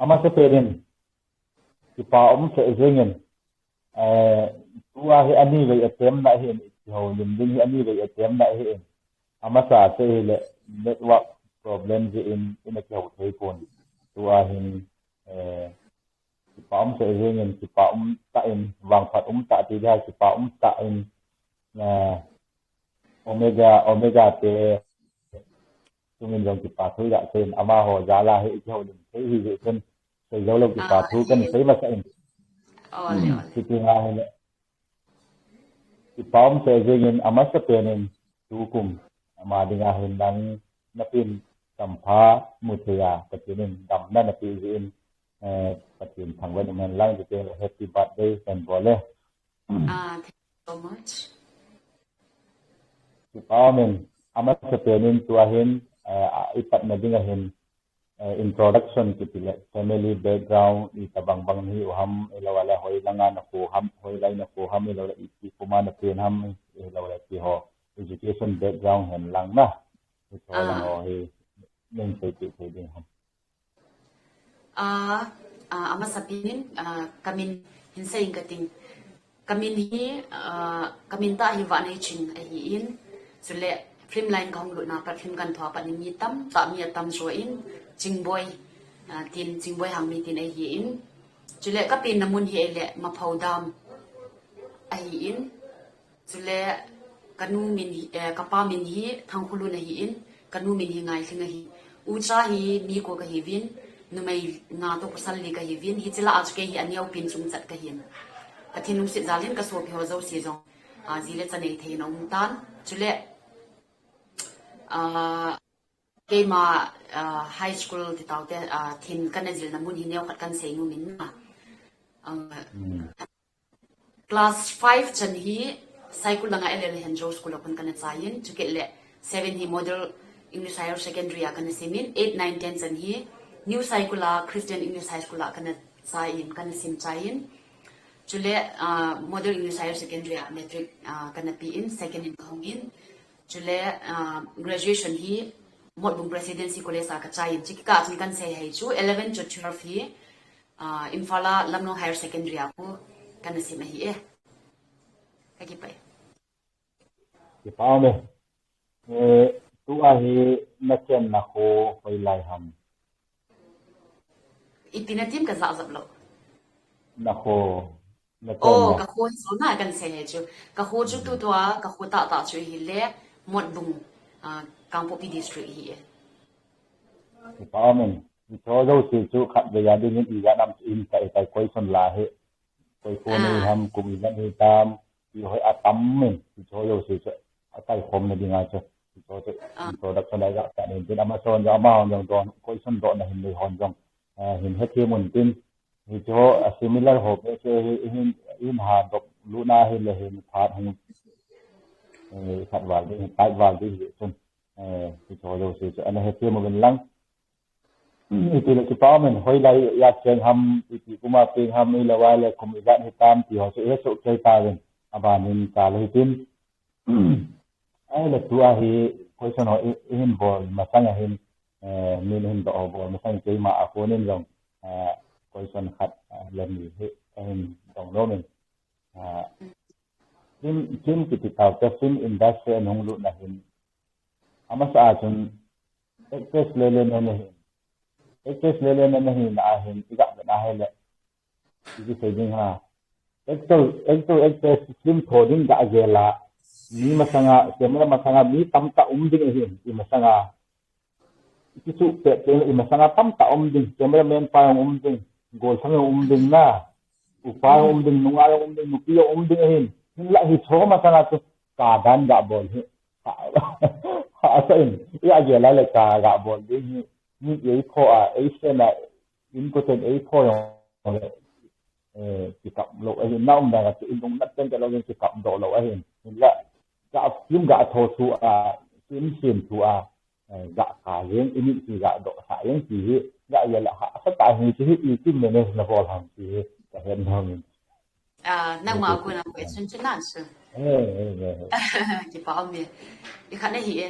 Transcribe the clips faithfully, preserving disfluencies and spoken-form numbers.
Amasapen in, kipa um seh jengin, eh, tua hi ani vei attempt na ahin, kihoulim ding hi ani vei attempt na ahin. Amasa seh hile network problem jeh in, ina kihou thei pon. Tua hin, eh, kipa um seh jengin, kipa um tah in, vangphat um tah ti dia, kipa um tah in, eh, Omega, Omega te, tungin jong kipa thu iga seiyin, amaho jal a hi ikihoulim thei hi jeh chun, seijou lou kipa thu kan sei masa in. Ole, ole. Kiti nga hile. Kipa um seh jengin, amasapen in tukum ama dinga hin nang napin kampha mu thei a, Pathen in damna napeh jeh in, eh, Pathen thangvah in um hen lang, ti te happy birthday kan bol e. Ah, thank you so much. Kipa um in, amasapen in tua hin, eh, a, ipatna ding ahin, eh, introduction kiti le, family background, itobang bang nahiu ham, ilou le hoilanga nakho ham, hoilai nakho ham, ilou le ipi kuma napen ham, ilou le ti ho, education background hen lang na. Ito lang ho hi, nin sei ti thei ding ham. Ah, ah, amasapen in, ah, kamin hin seiyin kating. Kamin hi, ah, kamin tah hi Vaneiching ahin. Chule film line kahung lutna pat film kan thoa pat in mi tamtah mi atam joh in Chingboi, ah, tin Chingboi Hangmi tin ahin. Chule kapenna mun hi ahile Maphou dam ahin. Chule kanu min hi, eh, kapa min hi Thangkhulun ahin, kanu min hi Ngailhing ahi. Ucha hi mi ko kahiuvin, numei nga toh pasal li kahiuvin, hiche lah a chu kei hi aneopen chungchat kahin. Pathen lungset jal in kasopi ho jouse jong, ah, ji le cha nei thei in aum tan. Chule, ah, keima, ah, high school ti taute, ah, thin kana jilna mun hi neokhat kan sei nom in na. Ah, class five chan hi Saikul langa L L Henjo School a kon kana chai in, chukit le seven hi Model English Higher Secondary a kana sim in, eight, nine, ten chan hi New Saikul a Christian English High School a kana chai in, kana sim chai in. Chule, ah, Model English Higher Secondary a matric, ah, kana pe in, second in kahung in. Chule, ah, graduation hi Motbung Presidency College a kachai in, chukikah chun kan sei hei chu, eleven to twelve hi, ah, Imphal a Lamnong Higher Secondary a kon kana sim ahi e. Kakipah e. Kipa um e. Eh, tua hi nachenna kho hoilai ham? Ipi natim kajah jap lou. Nakho, nachenna. Oh, kakho hi jona kan sei hei chu. Kakho chu tutua, kakho tahtah chu ahile, Motbung, ah, Kangpokpi District ahi e. Kipa um in. Hicho jouse chu khatvei a dingin ijat ham chu hin ka, ka question la hi. Koi kho nei ham, kum ijat nei tam, ti ho atam in, hicho jouse chu akaikhomna dinga chu. Hicho chu introduction a iga sah in tin, amason jong, amahon jong don, question dona hin nei hon jong, eh, hin hethem un tin. Hicho a similar ho pe chu hi, hin, hin ha dop luna hile hin phat hung, eh, khat val ding, khat val ding hi chun. Eh, hicho jouse chu ana hethem uvin lang. Itile kipa um in, hoilai a cheng ham, ipi kuma peng ham, ilou le kum ijat hitam ti ho chu ihesoh kei tauvin, abanin kal hitin. Ahile tua hi question ho i, ihin bol masang a hin, eh, min hin doh ho bol masang keima a konin jong, eh, question khat, eh, le ni hi kahin dong nom in. Ah, film, film kiti taute film industry a nahung lutna hin, amasa a chun actress lele nana hin, actress lele nana hina ahin, iga vet a hile, iti sei ding ham. Actor, actor, actress film tho ding ga gel a, mi masanga, camera masanga mi tamtah um ding ahin, i masanga. Kisu pet teng le i masanga tamtah um ding, cameraman pa jong um ding, golsang jong um ding na, upa jong um ding, nunga jong um ding, nupi jong um ding ahin. Hinlah hicho masanga chu kadan ga bol hi. Ha, ha, sa in, i a gel a le ka ga bol ding hi. Ni ei pho a, ei sen a, in ko ten ei pho jong le, eh, kikap lou ahin, na um dan a chu i lungnat pen te lou jong kikap doh lou ahin. Hinlah, ga film ga tho thu a, film sem thu a, eh, ga ka jeng, i mit hi ga doh sa jeng ti hi, ga ya la ha, sa ta hi ti hi, i ti manage na bol ham ti hi, ka het nom in. Ah, nangma a kona question chu nan su. Eh, eh, eh, eh. Kipa um e. I khat na hi e.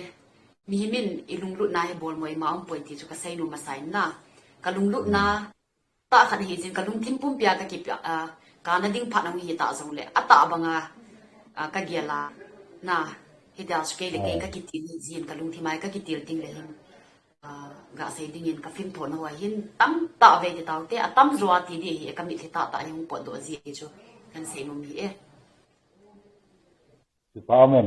Mihem in i lunglutna hi bol mo ima um poi ti chu ka sei nom masa in na. Ka lunglutna, tah khat hi jin ka lungthim pumpia ka kipia, ah, ka na ding phat na hi ta jong le. A tah banga, ah, ka gel a na hi da su kei le kei ka kitil hi jin ka lungthim ai ka kitil ting le hin. Ah, ga sei dingin ka film thona hoa hin tam tah ve ti tau te, a tam jo a ti di hi, ka mit hi tah tah hi hung pot do ji hi chu kan sei nom hi e. Kipa men.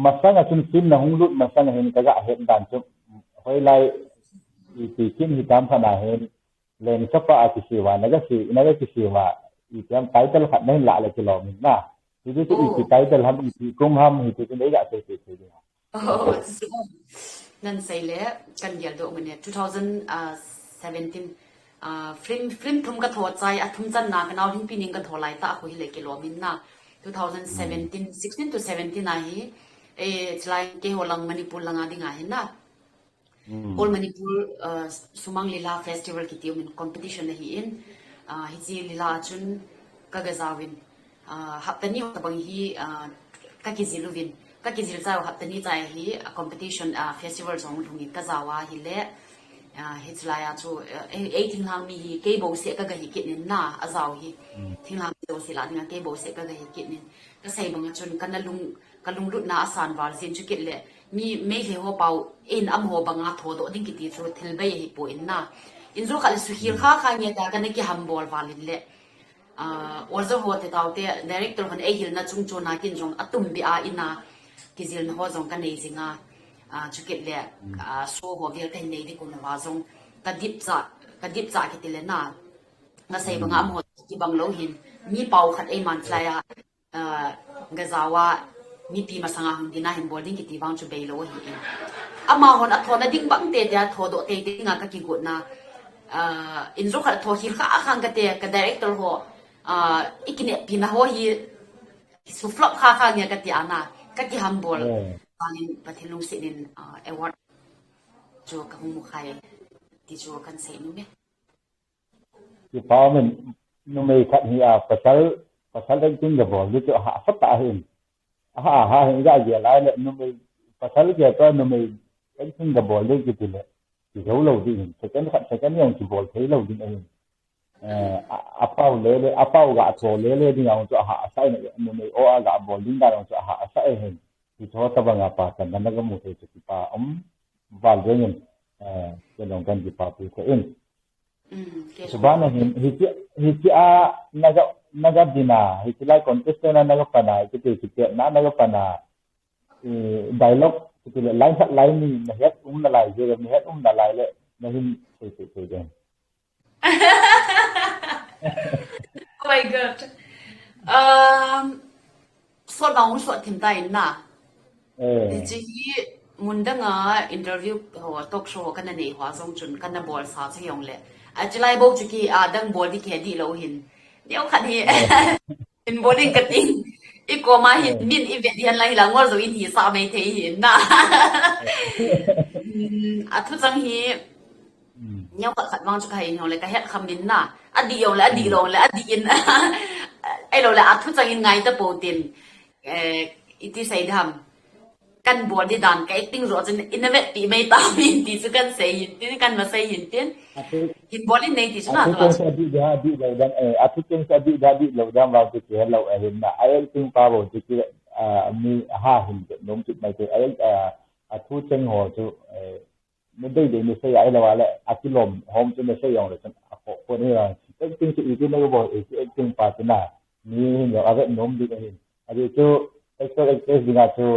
Masang a chun film na hung lut masang a hin ka ga het dan chu. Hoilai ipi kin hi tam phat na hin leng sapa a kisiwa, na ga si, na ga kisiwa, ipi ham title khat na hin la le kilom in na. Hi chu ipi title ham, ipi kum ham, hi chu nei ga sei sei sei. Oh, nan sei le, kan gel do mane, two thousand seventeen, ah, film, film thum ka tho chai, a thum chan na ka nau hin pining ka tho lai ta, a khu hi le kilom in na. Two thousand seventeen, sixteen to seventeen a hi, eh, chilai kei ho lang Manipur lang a ding a hin na. All Manipur, uh, Sumang Lila Festival kiti um in competition ahi in, uh, hichi Lila a chun ka ga jao in, uh, hapta ni tabang hi, uh, ka kijil uvin, ka kijil chai hapta ni chai hi, uh, competition, uh, festival jong lhung in ka jao a hi le, uh, hichi lai a chu, uh, ei, ei thinglhang mi hi kei bou se ka ga hi kit in na, a jao hi. Thinglhang mi jouse la ding a kei bou se ka ga hi kit in. Ka sei bang a chun ka na lung, ka lunglut na a san val jin chu kit le. Mi Meitei ho pau in am ho banga tho do ding kiti chu thil bei hi po in na. In jo kha le su hil kha kha nge ta ka na ki ham bol val in le. Ah, orzo ho te tau te director hon ei hil na chung chu na kin jong a tum bi a in na ki jil na ho jong ka nei jing a. Ah, chu kit le, ah, so ho vel ka hin nei di kun na wa jong ka dip cha, ka dip cha kiti le na. Nga sei bang a am ho ki bang lo hin. Mi pau khat ei man chlai a. Ah, ga jao a, mipi masanga hung ding a hin bol ding kiti vang chu bei lo ahi in. Ama hon a thona ding bang te te a tho do te te nga ka kigot na. Ah, in jo khat tho hil kha khang ka te ka director ho, ah, i kine pi na ho hi su flop kha kha nge ka ti a na. Ka ki ham bol. Vang in Pathen lungset in, ah, award chu ka hung mu khai ti chu kan sei nu me. Kipa men, numei khat hi a pasal, pasal acting ga bol di chu aha, a pha ta hin. Aha, aha hin ga gel lai le numei pasal ge pa numei acting ga bol di kiti le. Ki zo lo di hin. Second khat, second jong ki bol thei lo di hin. Eh, a, a pau le le, a pau ga tho le le di jong chu aha, a sai ne numei o a ga bol di da jong chu aha, a sai hin. Ki tho ta banga pa kan na ga mu thei chu kipa um. Val ding in, eh, ke long kan kipa pu thei in. Subana hin, hichi, hichi a naga, naga dina, hichi lai contestant a naga pana, hichi te, hichi te, na naga pana, eh, dialogue, hichi le, line khat line ni, na het um na lai, je, na het um na lai le, na hin, sei, sei, sei den. Oh my God. Um, sot vang, sot thim ta in na. Eh. Hichi hi mun dang a interview ho, talk show ho kana nei ho jong chun kana bol sa chu jong le. A chilai bou chu ki a dang bol di ke di lo hin. Neo khat hi. Hin bol in ka ting. I koma hin min i vet hian lai la ngol zo in hi sa mai thei hin na. Hmm, a thu chang hi. Neo khat khat vang chu ka hin jong le ka het kham min na. A di jong le, a di lo le, a di in. Ei lo le, a thu chang in ngai ta po tin. Eh, iti sei dam. Kan bol di dan ka acting zo chun in a vet pi mai ta min ti chu kan sei hin tin, kan ma sei hin tin. Hin bol in nei ti chu na to. Atu ken sa di da di lo dan, eh, atu ken sa di da di lo dan, vang ti ti lo, eh, hin na. Ai acting pa bo ti ki, ah, mi ha hin nom ti mai te. Ai, ah, atu chen ho chu, eh, na dei dei na sei ai lo a le, a kilom hom chu na sei jong le chun a kho kho ni la. Acting chu i ti na bo, i ti acting pa ti na. Ni hin jong a vet nom di hin. A di chu actor actress dinga chu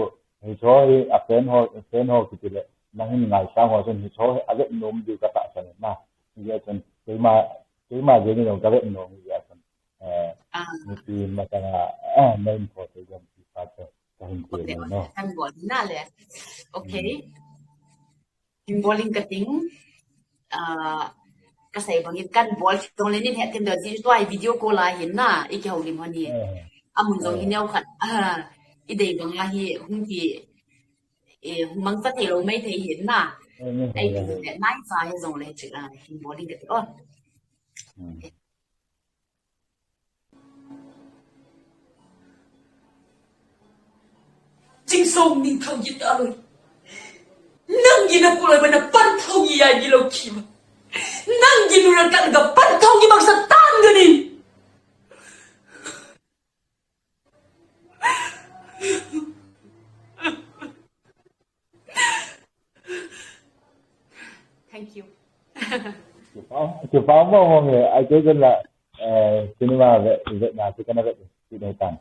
hi cho hi a fan ho, fan ho kiti le. Nang hin ngai sang ho chun hi cho hi a vet nom di ka ta chan na. Ni ya chun keima, keima je ni jong ka vet nom ni ya chun. Eh, ah. Ni ti ma chang a, eh, main ko te jong ti pa chu. Ka hin ti no. Kan bol na le. Okay. Hin bol in ka ting, ah, ka sei bang in kan bol, tong le nin het tin do ji tua video call a hin na, i ki ho lim hon hi. Eh. A mun jong hi neo khat, ah, i dei bang a hi, hung ki, eh, hung mang sa thei lo mai thei hin na. Eh, ni ho ai le. Ti le, nai sa he jong le chi, ah, hin bol in ka ting, oh. Hmm. Chingsom ning thau git aloi. Nang gina kuloi bana pan thau gi ai bilo kiwa. Nang gin ra ka ga pan thong gi bang sa tan ga ni. Thank you. Kipa, kipa mo mo me, ai ke la, eh, cinema ve, ve na ti kana ve, ti nei tan.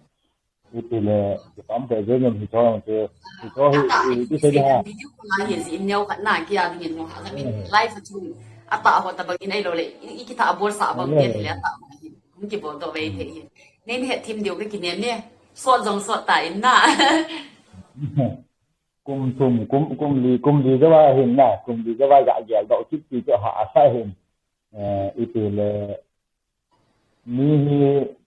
Iti le, kipa mo ve ngam hi cho, ti, ti cho hi, ata, i, ti se ha. Video ko la ye si in neo khat na ki a ding in no ha. I mean, live chu, ata ho ta bang in ai lo le, i, i kita abol sa bang ti le ata. Hung kibol doh ve thei hi. Nei ni het thim diu ka kinem e. Sot jong sot ta in na. Kum thum, kum, kum li, kum li jova hin na. Kum li jova ga gel doh kit ti chu ha asa hin. Eh, ipi le. Mi hi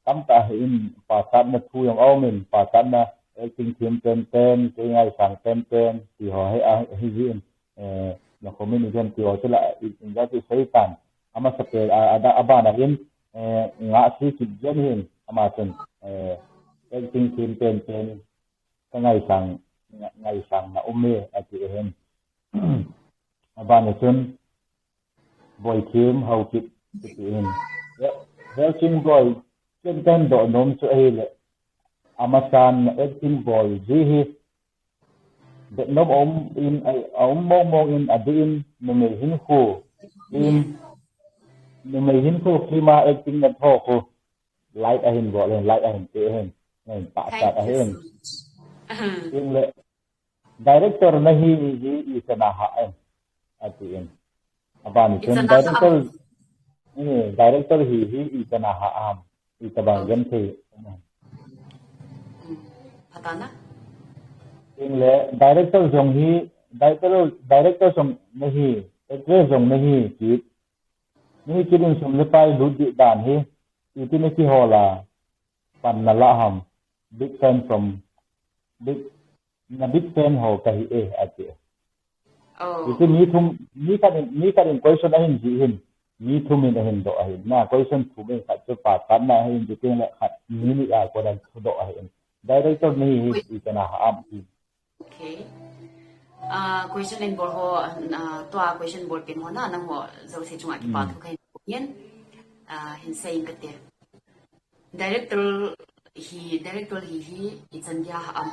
tam ta hin pasatna thu jong aum in, pasatna acting thim pen pen, kei ngaisang pen pen, ti ho hi a, hi ji in. Eh, na comment i jen ti ho chu la, i, i ja ti sei tan. Ama sa pe, a, a, da, a bana hin, eh, nga si kit jen hin, ama chun, eh, acting thim pen pen, ka ngaisang, nga, ngaisang na um e, ati hin. A bana chun, Boikim Haokip, ati hin. He, he ching boi, ken kan doh nom chu ahile, ama san acting bol ji hi, Vietnam a um in, a, a um mong mong in, a di in, numei hin khu, in, numei hin khu, film a acting na tho khu, like ahin bol, like ahin pe hin, ngain pa sat ahin. Thank you so much. Ahem. In le, director na hi, hi, i sana ha em, ati in. Abani chun director, eh, director hi, hi, i sana ha am. I tabang gen thei. Phatana? Ingle, director jong hi, director, director jong nahi, actress jong nahi, kit. Nahi kit in sum le pai lut di dan hi, iti na kihola, pan na la ham, big fan from, big, na big fan ho kahi e, ati. Oh. Iti mi thum, mi khat in, mi khat in question ahin ji hin. Mi thum in ahin doh ahin. Na question thum in khat chu pa khat na ahin ji tin le khat mi ni a ko dan chu doh ahin. Director ni hi i kana ha am hi. Okay. Ah, question in bol ho, ah, tua question bol pin ho na nang ho jouse chunga kipa thu kahin, ah, hin sei in kate. Director hi, director hi hi, i chan dia ha am.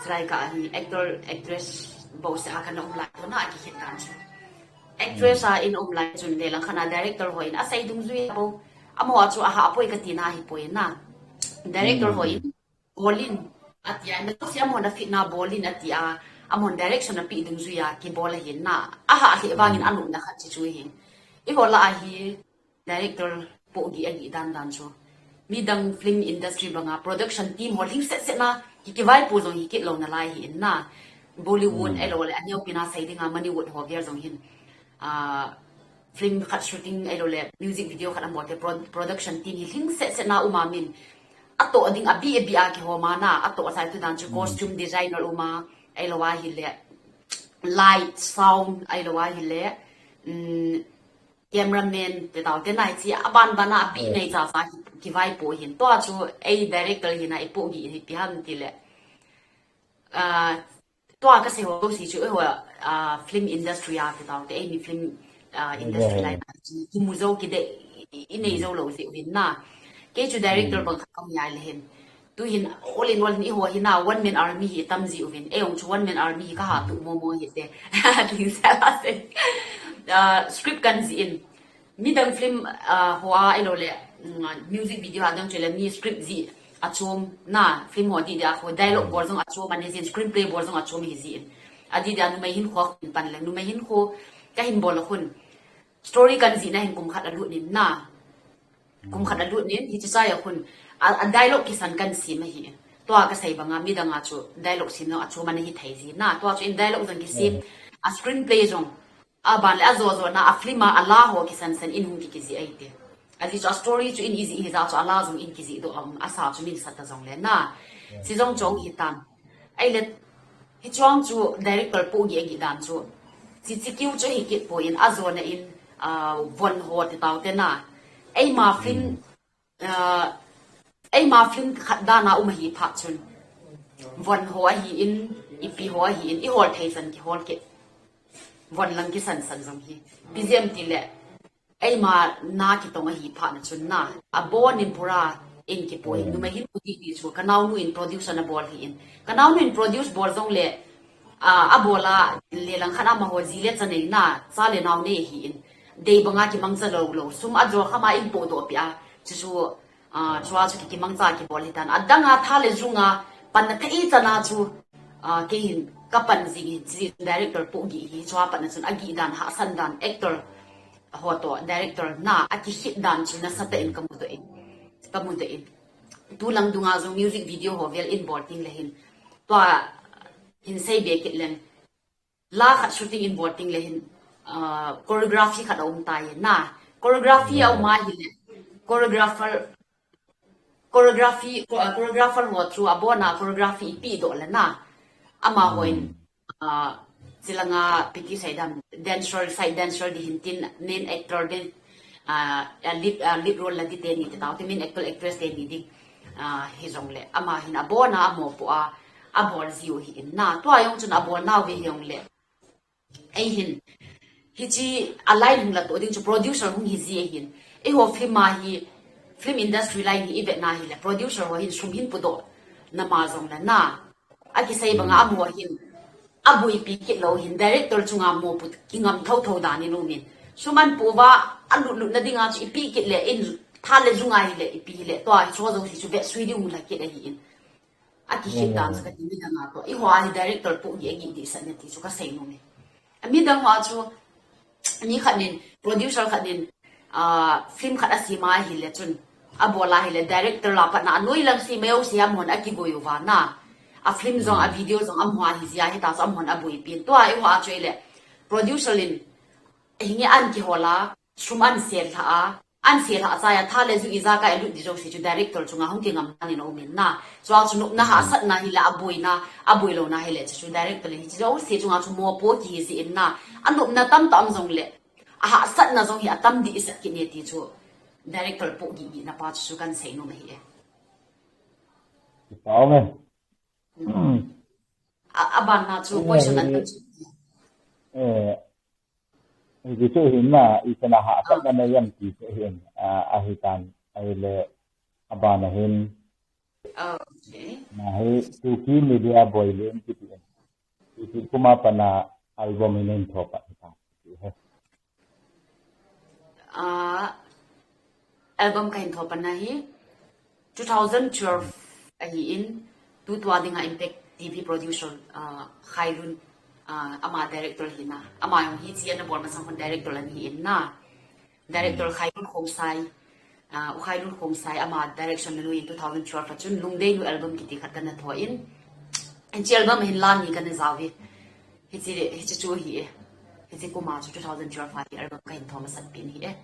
Chulai ka hi, actor, actress, bo se a kana um lai, to na a ki hit dan chu. Actress a in um lai chun le lang khana director ho in a sei dungjui a bo. Amo a chu a ha poi ka ti na hi poi na. Director ho in, bolin, a ti a, na to si amo na fit na bolin a ti a, amo direction a pi dungjui a, ki bol a hin na. A ha a hi vangin a num na khat chi chu hin. I ho la a hi, Director pohgih agih dan dan chu. Midang film industry banga production team ho lhingset set na, hi kivaipo jong hi kit lou nalai hi in na. Bollywood, hmm, ahilou le, aneopen a sei dinga Manipur ho vel jong hin. Ah, film khat shooting ahilou le, music video khat abol te pro-, production team hi lhingset set na um a min. Atoh ding abi abi a kihom a na, atoh a sai tu dan chu, hmm, costume designer um a, ahilou a hile, light, sound, ahilou a hile, mm, cameraman, te tau, te nai chi, aban ban a, abi, eh, nei cha cha, ki, kivaipo hin. Tua chu, ei director hin a, ei pohgih hi ipi ham ti le. Ah, tua ka sei ho si chu, eh, ho, ah, film industry a, te tau, te ei mi film, ah, industry, eh, line a, ki, kimu jou, kidei, i, i nei jou lou ji uvin na. Kei chu director, hmm, bang khat ka hi a le hin. Tu hin, all in all, ni ho hi na, one man army hi tam ji uvin. Ei ong chu one man army hi ka ha tu mo mo hi te. Ting sa la se. Ah, script kan ji in. Midang film, ah, ho a, ahilou le, mm, music video a dang chu le mi script ji a chom na, film ho di dia ho, dialogue bol jong a chom, ani jin screenplay bol jong a chom hi ji in. A di dia numei hin kho pan le, numei hin kho ka hin bol a khun. Story kan ji na hin kum khat a lut nin na. Kum khat a lut nin, hiche chai a khun, a, a dialogue kisan kan sem ahi. Tua ka sei banga, midang a chu dialogue sem jong a chom ana hi thei ji na. Tua chu in dialogue jong kisem, a screenplay jong, aban le a jo jo na, a film a, a la ho kisan san in hung ki, ki ji ai te. A ji chu a story chu in i ji hi ja chu a la jong in ki ji doh a, a sa chu min sa ta jong le na. Si jong chu hi tan. Ahile, hiche chu director pohgih agih dan chu. Chi, chi kiu chu hi kit poi in, a jona in, ah, von ho te tau te na. Eima film, ah, eima film khat dan a um ahi phat chun. Von ho ahi in, ipi ho ahi in, i hol thei san ki hol kit. Von lang kisan san jong hi. Ipi jeh ham ti le, eima na kitong ahi phat na chun na, abon in pura in kipo in, numei hin pu ti ti chu, kanaonu in produce ana bol hi in. Kanaonu in produce bol jong le, a, abol a, le lang khat amaho ji le cha nei na, cha le nao nei hi in. Dei banga kimangcha lou lou, sum ajo khama in podoh pi a, chu chu, a, chua chu ki, kimangcha kibol hi tan. Adang a tha le jung a, pan na thei cha na chu, a, kei hin ka pan jing hin, chi director Pu Gih hi, chua pan na chun agih dan, hahsat dan, actor ho toh, director na, akihit dan chu nasatah in kamu doh in, kamu doh in. Tu lang dunga jong music video ho vel in bol ting le hin. Tua hin sei be kit leng. La khat shooting in bol ting le hin, ah, choreography khat aum tai na. Choreography aum a hile. Choreographer, choreography, cho-, ah, choreographer ho chu abon a choreography ipi doh le na. Amaho in, ah, chi langa piti sai dam, dancer, side dancer di hin tin, main actor din, ah, a lead, ah, lead role la di teni te tao, ti main actor, actress teni di, ah, hi jong le. Ama hin abon a, amopo a, abol jiu hi in na. Tua jong chun abol nau ve jong le. Ei hin. Hichi a line hung la to ding chu producer hung hi ji ei hin. Eiho film a hi, film industry line hi i vet na hile. Producer ho hin sum hin pudoh na ma jong le na. Akisei banga amaho hin, abuipi kit lou hin, director chunga mopo kingam thotho dan in um in. Sum ahin pu uva, alut lut na dinga chu ipi kit le in, tha le jung a hile, ipi hile, tua hi chu jouse chu vetsui ding hung la kit ahi in. Akihit dan chu kati midang a toh. Eiho a hi director Pu Gih agih dehset ne ti chu kasei nom e. Midang ho a chu, mi khat nin, producer khat nin, ah, film khat asem a hile chun, abol a hile, director lah a pat na, anoi lang sem a jouse amahon akigoi uva na. A film jong, a video jong, amaho a hi jia, hita chu amahon abuipi in. Tua eiho a chu ile, producer in, hinge an kihol a, sum an sel lha a, an sel lha a chai a, tha le jung ijakai alut di jouse chu director chunga hung kingam dan in aum in na. Chua chu nopna hahsatna hile, abuina, abui louna hile, chu chu director in hichi jouse chunga chu mopo kihi ji in na. Anopna tamtah um jong le, ahahsatna jong hi atam dehset kit ne ti chu director Pu Gih gihna pa chu chu kan sei nom ahi e. Kipa um e. A, aban na chu question an chu. Eh, Hichu hin na, i chana hahsatna nei em ti chu hin, a, ahi tan, ahile, abana hin. Okay. Na hi, Tuki Media Boilen kiti in. Tuki kum a pat na album hin hin tho pat hi tan. Ah, album kahin tho pat na hi, two thousand twelve ahi in, tutua dinga Impact T V producer, ah, Khailun, ah, ama director hi na. Ama jong hichi ana bol masang hon director ana hi in na. Director Khailun Khongsai, ah, U Khailun Khongsai ama direction na nu in two thousand twelve a chun Lungdei Nu album kiti khat kana tho in. Hichi album hin la ni kana jao e. Hichi, hichi chu hi e. Hichi kum a chu two thousand twelve a hi album kahin tho masat pen hi e.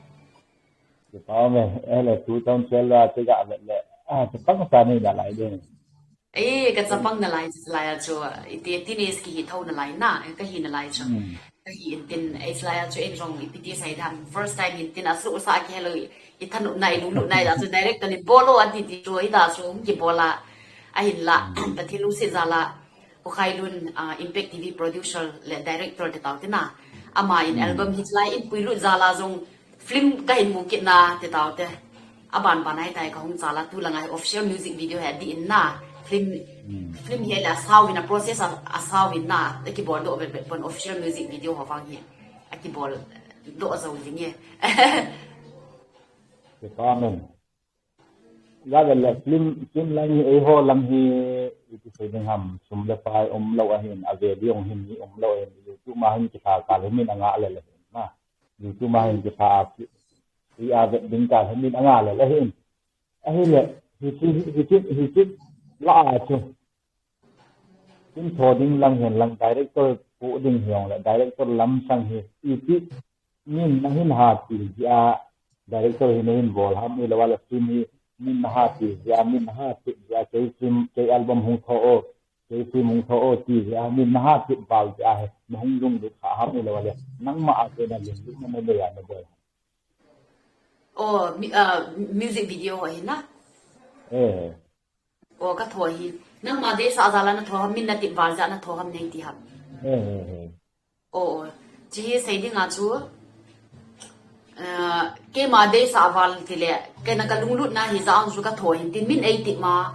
Kipa um e, ahile two thousand twelve a chu ga vet le, ah, chapang sa nei nalai ding. Eh, ka chapang nalai, lai a chu, iti, teenage kihi tho nalai na, kahi nalai chu. Hmm. Kahi in tin, eh, lai a chu in jong ipi ti sai dam, first time in tin asuh sa kihe lou, i thanop na, i lunglut na, i da chu director in bol o ati ti chu, i da chu hung kibol a, ahin la, Pathen lungset jal a, U Khailun, ah, Impact T V producer le director te tao te na. Ama in album hi lai in puilut jal a jong film kahin mu kit na te tao te. Aban ban ahi tai kahung chal a tu langa hi official music video hi adih in na. Film, film hi la sao in a process a, asao in na. Akibol doh vet vet pon official music video ho vang hi. Akibol doh jou ding e. Kipa um e. Ga vet le film, film line hi eiho lam hi iti sei ding ham, sum le pai um lou ahin, a value jong hin mi um lou ahin, YouTube ma hin kitha kal hi min anga le le hin na. YouTube ma hin kitha a ki, ki a vet ding kal hi min anga le le hin. Ahile, hichi, hichi, hichi la a chu. Film tho ding lang hin lang director pu ding hi jong le, director lam sang hi, ipi, min ahin hat pil jeh a, director hin ahin bol ham, ahilou le film hi, min ahat pil jeh a, min ahat pil jeh a, kei film, kei album hung tho o, kei film hung tho o, ti jeh a, min ahat pil val jeh a, hi, nahung lunglut kha ham, ahilou le, nangma a kona lunglut na nei a nabol. Oh, mi-, ah, music video ho hi na? Eh. O, ka tho hi. Nangma deisah jal a na tho ham, min na tip val jeh a na tho ham nei ti ham. Eh, eh, eh. O, o. Chi hi sei ding a chu. Keima deisah val tile, keima kalunglutna hi jong chu katho hin tin min eitip ma,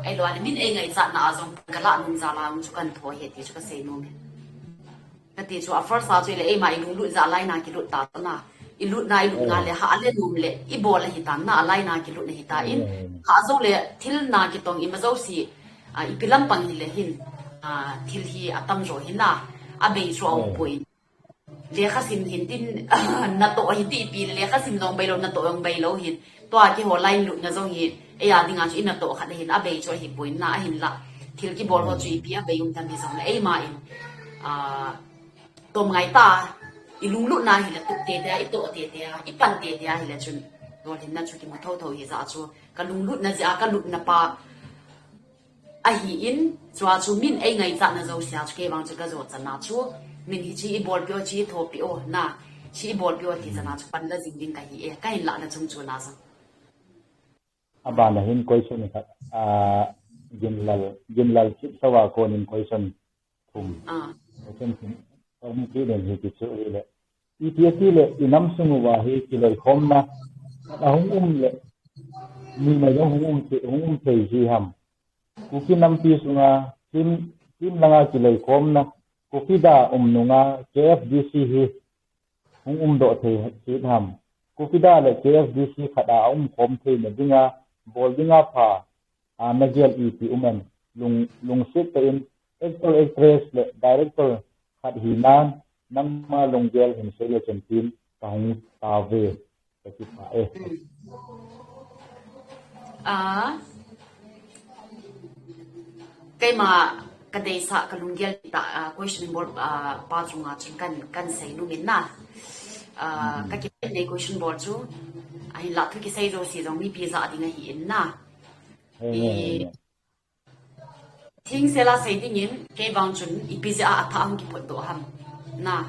eilou le min eingaichatna a jong kalah nom jal a jong chu kantho hi ti chu kasei nom e. Kati chu a first a chu ile eima ilunglut jeh a laina kilut ta na. Ilutna, ilutna le hah le nom le ibol ahitan na, a laina kilutna hitan. Hah jong le thilna kitong ima jouse, ipi lampang hile hin, thil hi atamjo hin na, abei chu aumpoi. Lekha sim hin tin, natoh hin ti ipi le lekha sim jong beilou, natoh jong beilou hin. Tua keiho line lutna jong hi, eia dinga chu inatoh khat hin, abei chu ahipoi na, ahinla. Thil kibol ho chu ipi abei um tam hijongle eima in, tomngai ta, ilunglutna hile tup teitei a, itoh teitei a, ipan teitei a hile chun, lolhinna chu kimu thotho hijeh a chu, kalunglutna jeh a kalutna pa ahin, chua chu min eingaichatna jouse a chu kei vang chu kajo channa chu, min hiche ibolpeh o, hiche ithopi o na, hiche ibolpeh o ti channa chu panla jing ding kahi e, kahin lahna chung chu na jong. Abana hin question khat, Ginlal, Ginlal Kipsao a konin question thum. Question thum. Kahin kiden hi ti chu hile, iti atile inam sung uva hi kiloikhomna khat ahung um le, ni mai jong hung um thei, hung um thei ji ham. Kuki nampi sunga film, film langa kiloikhomna, KUFIDA um nunga KFDC hi hung umdoh thei kit ham. KUFIDA le KFDC khat a aumkhom theina dinga, bol dinga pha, a nagel ipi um em. Lung, lungset tah in, actor, actress le director khat hinan, nangma lunggel hin sei le chun tin kahung tao ve. Kakipah e. Keima kadeisah kalunggel tah, question bol pa chunga chun kan, kan sei nom in na. Kakipah nei question bol chu. Ahinla thu kisei jouse jong mipi jah ding ahin na. Thingsel a sei dingin, kei vang chun ipi jeh a athah hung kiphutdoh ham. Na.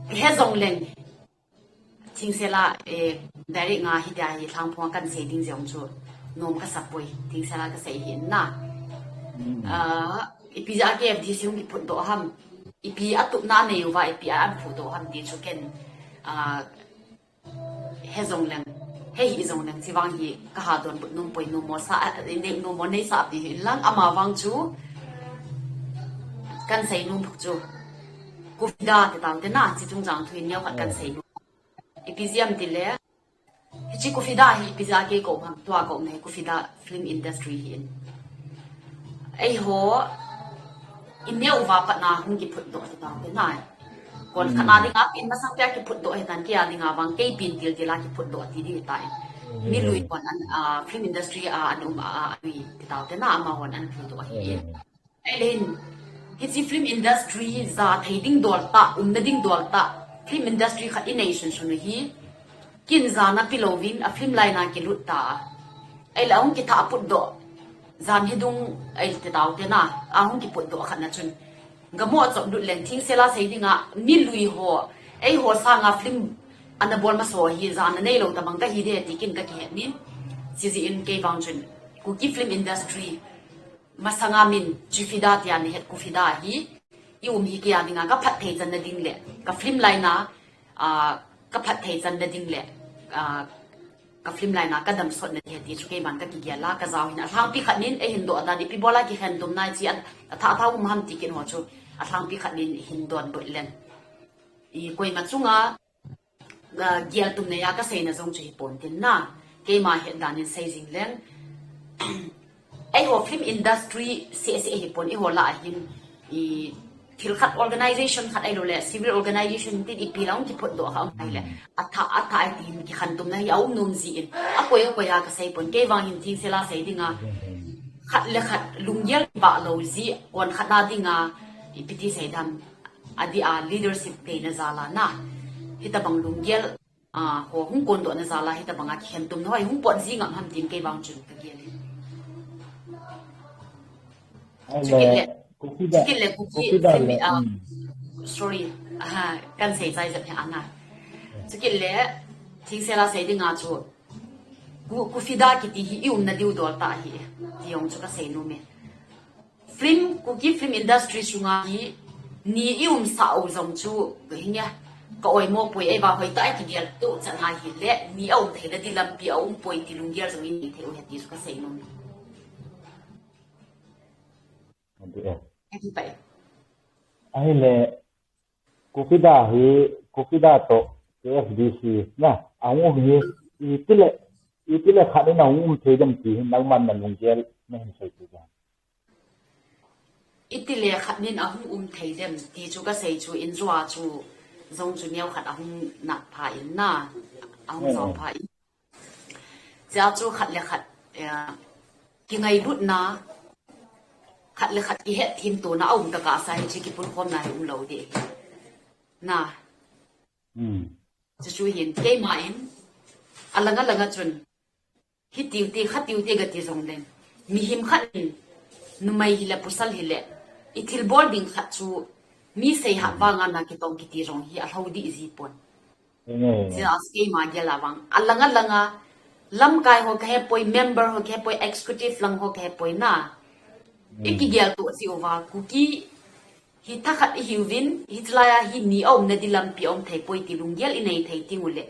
He jongleng, thingsel a, direct nga hitia hi lhangphong a kan sei ding jong chu nom kasapoi, thingsel a kasei hin na. Ipi jeh a KFDC hung kiphutdoh ham. Ipi atupna anei uva, ipi a anphutdoh ham ti chu ken, he jongleng, he hi jongleng, hiche vang hi kaha donbut nompoi, nomo sa, nei, nomo neisah pi hinlang, ama vang chu kan sei nom bou chu. KUFIDA ti taute na, hiche chungchang thu hi neokhat kan sei nom. Ipi jeh ham tile, hiche KUFIDA hi ipi jeh a kei kaum ham, tua kaumna hi KUFIDA film industry hin. Eiho, ineo uva patna hung kiphutdoh ti taute na. Kon khat na dinga, pen masang pia kiphutdoh hitan, keia dinga vang kei pen tiltil a kiphutdoh ti ding hitan. Mi lui kon an, film industry a, an um a, a lui ti taute na, amahon an phutdoh ahi. Ahin, hiche film industry ja thei ding dol tah, umna ding dol tah, film industry khat inei sunsun u hi, kin jana pelouvin a film line a kilut ta a. Ahile ahung kithah putdoh, jan hi dung, ahi ti taute na, ahung kiputdoh khat na chun. Gamo chop lut leng thingsel a sei dinga, mi lui ho, eiho sanga film ana bol masa ho hi, jana neilou tabang kahi de ti kin kakihet in. Chujeh in kei vang chun, Kuki film industry, masanga min KUFIDA tia nahet KUFIDA hi, i um hi keia dinga kaphatthei channa ding le, ka film line a, kaphatthei channa ding le, ka film line a kadamsotna ding ahi ti chu keiman kakigel a, kajao hin alhangpi khat nin eihin doh dan, ipi bol a kikhentumna hiche a, athah thah um ham ti kin ho chu alhangpi khat nin hin donbut leng. Koima chunga geltumna a kaseina jong chu hipon tin na. Keima het dan in sei jing leng. Eiho film industry seh seh hipon, eiho lah a hin, thil khat organisation khat ahilou le civil organisation tin ipi lang kiphutdoh kha um ahile, athah, athah a ti hin kikhentumna hi aum nom jin, akoi akoi a kasei pon, kei vang hin thingsel a sei dinga, khat le khat lunggel kibah lou jeh, kon khat na dinga, ipi ti sei dam, adeh a leadership deina jal a na, hitabang lunggel ho hung kondohna jal a hitabanga kikhentumna ho hi hung pot ji ngam ham tin kei vang chun kagel in. Chukit le, chukit le Kuki film, sorry, kan sei chai jep hi ana. Chukit le, thingsel a sei dinga chu, KUFIDA kiti hi i umna diu dol tah ahi, ti jong chu kasei nom e. Film, Kuki film industry sunga hi, ni i umsah u jong chu, hinge, Ka oimo poi, ei vang hoitah a kigel toh chan ahile, mi aum theina di lampi aum poi ti lunggel jong inei thei u ahi ti chu kasei nom e. Ati e. Ati pai. Ahile, Kuki Da hi, Kuki Da toh, K F D C na, ahung um hi, itile, itile khat in ahung um thei dem ti hi, nangman na lunggel, nahin sei thei dem. Itile khat nin ahung um thei dem ti chu kasei chu in jua chu jong chu neo khat ahung nat pha in na, ahung jom pha in. Chia chu khat le khat, eh, kingailutna, khat le khat kihetthem tona aum tah a sa hi chi kipun khomna hi um lou ding. Na. Hmm. Chu chu hin, keima in, alang alang a chun, hitiu ti, khatiu ti kati jong leng. Mihem khat in, numei hile, pasal hile, i thilbol ding khat chu, mi seihat vanga na kitong kiti jong hi, alhou dih ji pon. Enge, enge. Chia chu keima gel a vang. Alang alang a, lamkai ho kahe poi, member ho kahe poi, executive lang ho kahe poi na. I kigel toh ji uva, Kuki hi thakhat i hiuvin, hichelai a hi mi aumna di lampi aum thei poi ti lunggel i nei thei ding u le.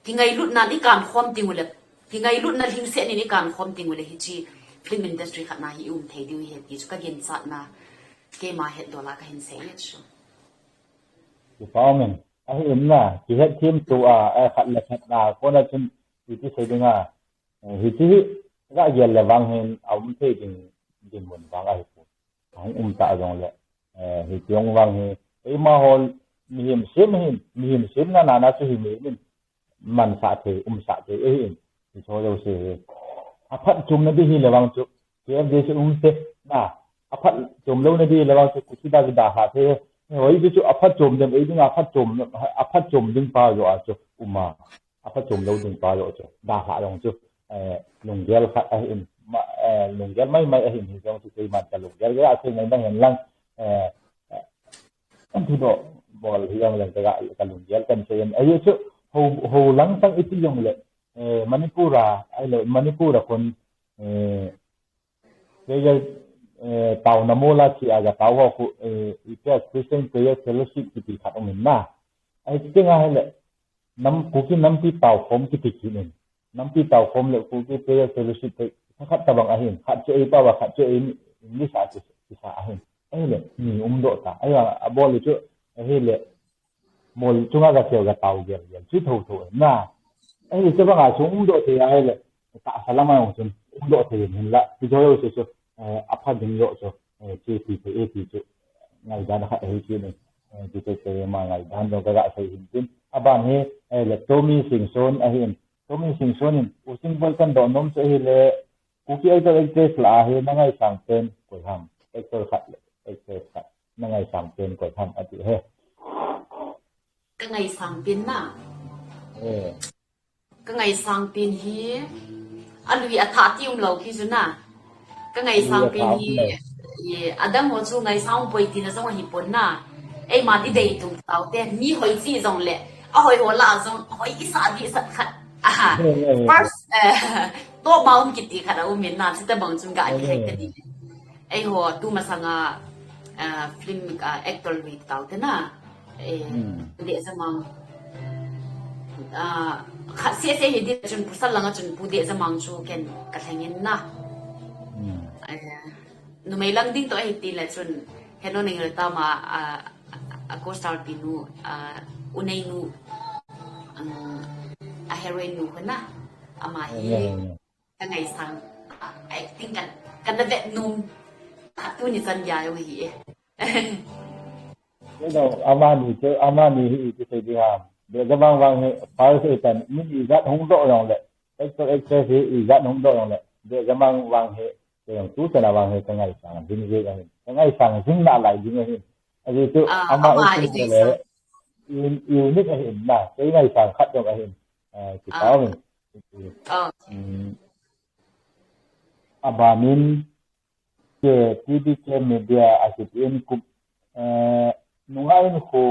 Kingailutna i kan khom ding u le. Kingailutna lhingset nin i kan khom ding u le hichi film industry khat na hi i um thei diu ahi ti chu ka ginchatna keima hetdol a kahin sei e chu. Kipa um e. Ahi in na, kihetthem to a, a khat le khat na, kona chun iti sei ding a, eh, hichi hi, ka gel le vang hin, aum thei ding, dinmun vang ahi poi. Ahung um ta jong le, eh, hiti hung vang hi, eima ho mihem sem hin, mihem semna na na chu hi mihem in, mansah thei, umsah thei, ahi in, hicho jouse hi. Aphatchomna di hi le vang chu, K F D C um te, na, aphatchom louna di le vang chu, Kuki Da chu dalha thei, hoi chu chu aphatchom dem, ei dinga aphatchom, aphatchom ding pa jo a chu, um a. Aphatchom lou ding pa jo chu, dalha jong chu, eh, lunggel khat ahi in, ma, eh, lunggel mai mai ahi in, hi jong chu keiman ka lunggel gel a sei ngai nang hen lang, eh, eh, thudoh bol hi jong leng ka, ka lunggel kan sei in, ahi chu, ho, ho lang sang iti jong le, eh, Manipur a, ahile Manipur a kon, eh, Prayer, eh, taona mola chi a ja tao ho khu, eh, i Prayer Christian Prayer Fellowship kiti khat um in na. Ahi ti nga hele, nam, Kuki nampi taokhom kiti kit in. Nampi taokhom le Kuki Prayer Fellowship te khat tabang ahin. Khat chu ei pao a, khat chu ei English a ki, kisa ahin. Ahile, mi umdoh ta. Ahi a, abol le chu, ahile, mol chunga ga sel ga tao gel gel. Chu tho tho na. Ahile, chu banga chu umdoh thei ahile. Tahsa lama jong chun umdoh thei in hinla. Chu jo jo chu chu, eh, apha ding jo chu, eh, chu ti thei e ti chu. Ngaidan khat ahi chu ni. Eh, chu chu chu ma ngaidan jong ka ga sei hin tin. Aban hi, eh, le Tommy Singson ahi in. Tommy Singson in, U Sing Boi kan doh nom chu ahile, Kuki actor actress lah a hi na ngaisang pen koi ham. Actor khat le actress khat. Na ngaisang pen koi ham ati he. Ka ngaisang pen na. Eh. Ka ngaisang pen hi, alui athah ti um lou pi chu na. Ka ngaisang pen hi, ye, adang ho chu ngaisang poi tina jong ahi pon na. Eima ti dei tung tao te, mi hoi chi jong le, ahoi ho lah a jong, hoi isa di sat khat. Aha. First, eh, to ba um kiti khat a um in na, sita bang chun ga ati hai ka di. Ei ho, tu masanga, ah, film, ah, actor lui tao te na. Eh, Pu Dejamang. Ah, khat sia sia hi di chun Pu Sal langa chun Pu Dejamang chu ken ka thleng in na. Eh, numei lang ding to ahi ti le chun Heno Neng Retama, ah, a co-star pi nu, ah, U Nei nu, um, a heroine nu khu na. Ama hi. Ka ngaisang, ah, acting kan, kan na vet nom, ah, tuni chan gei jong hi e. Kei jong amani chu, amani hi iti sei ding ham. Dejamang vang hi, first eitan, min ijat hung doh jong le, actor actress hi ijat hung doh jong le, Dejamang vang hi, kei jong tu chan a vang hi, ka ngaisang, ding jing ahi. Ka ngaisang, jing nalai ding ahi. Ajeh chu, ah, ama ama acting iti le, sei. Un, unique ahi na, kei ngaisang khat jong ahi. Eh, kipa um in. Ah. Hmm. Abanin, K T B K Media a kitin kum, eh, nunga in khu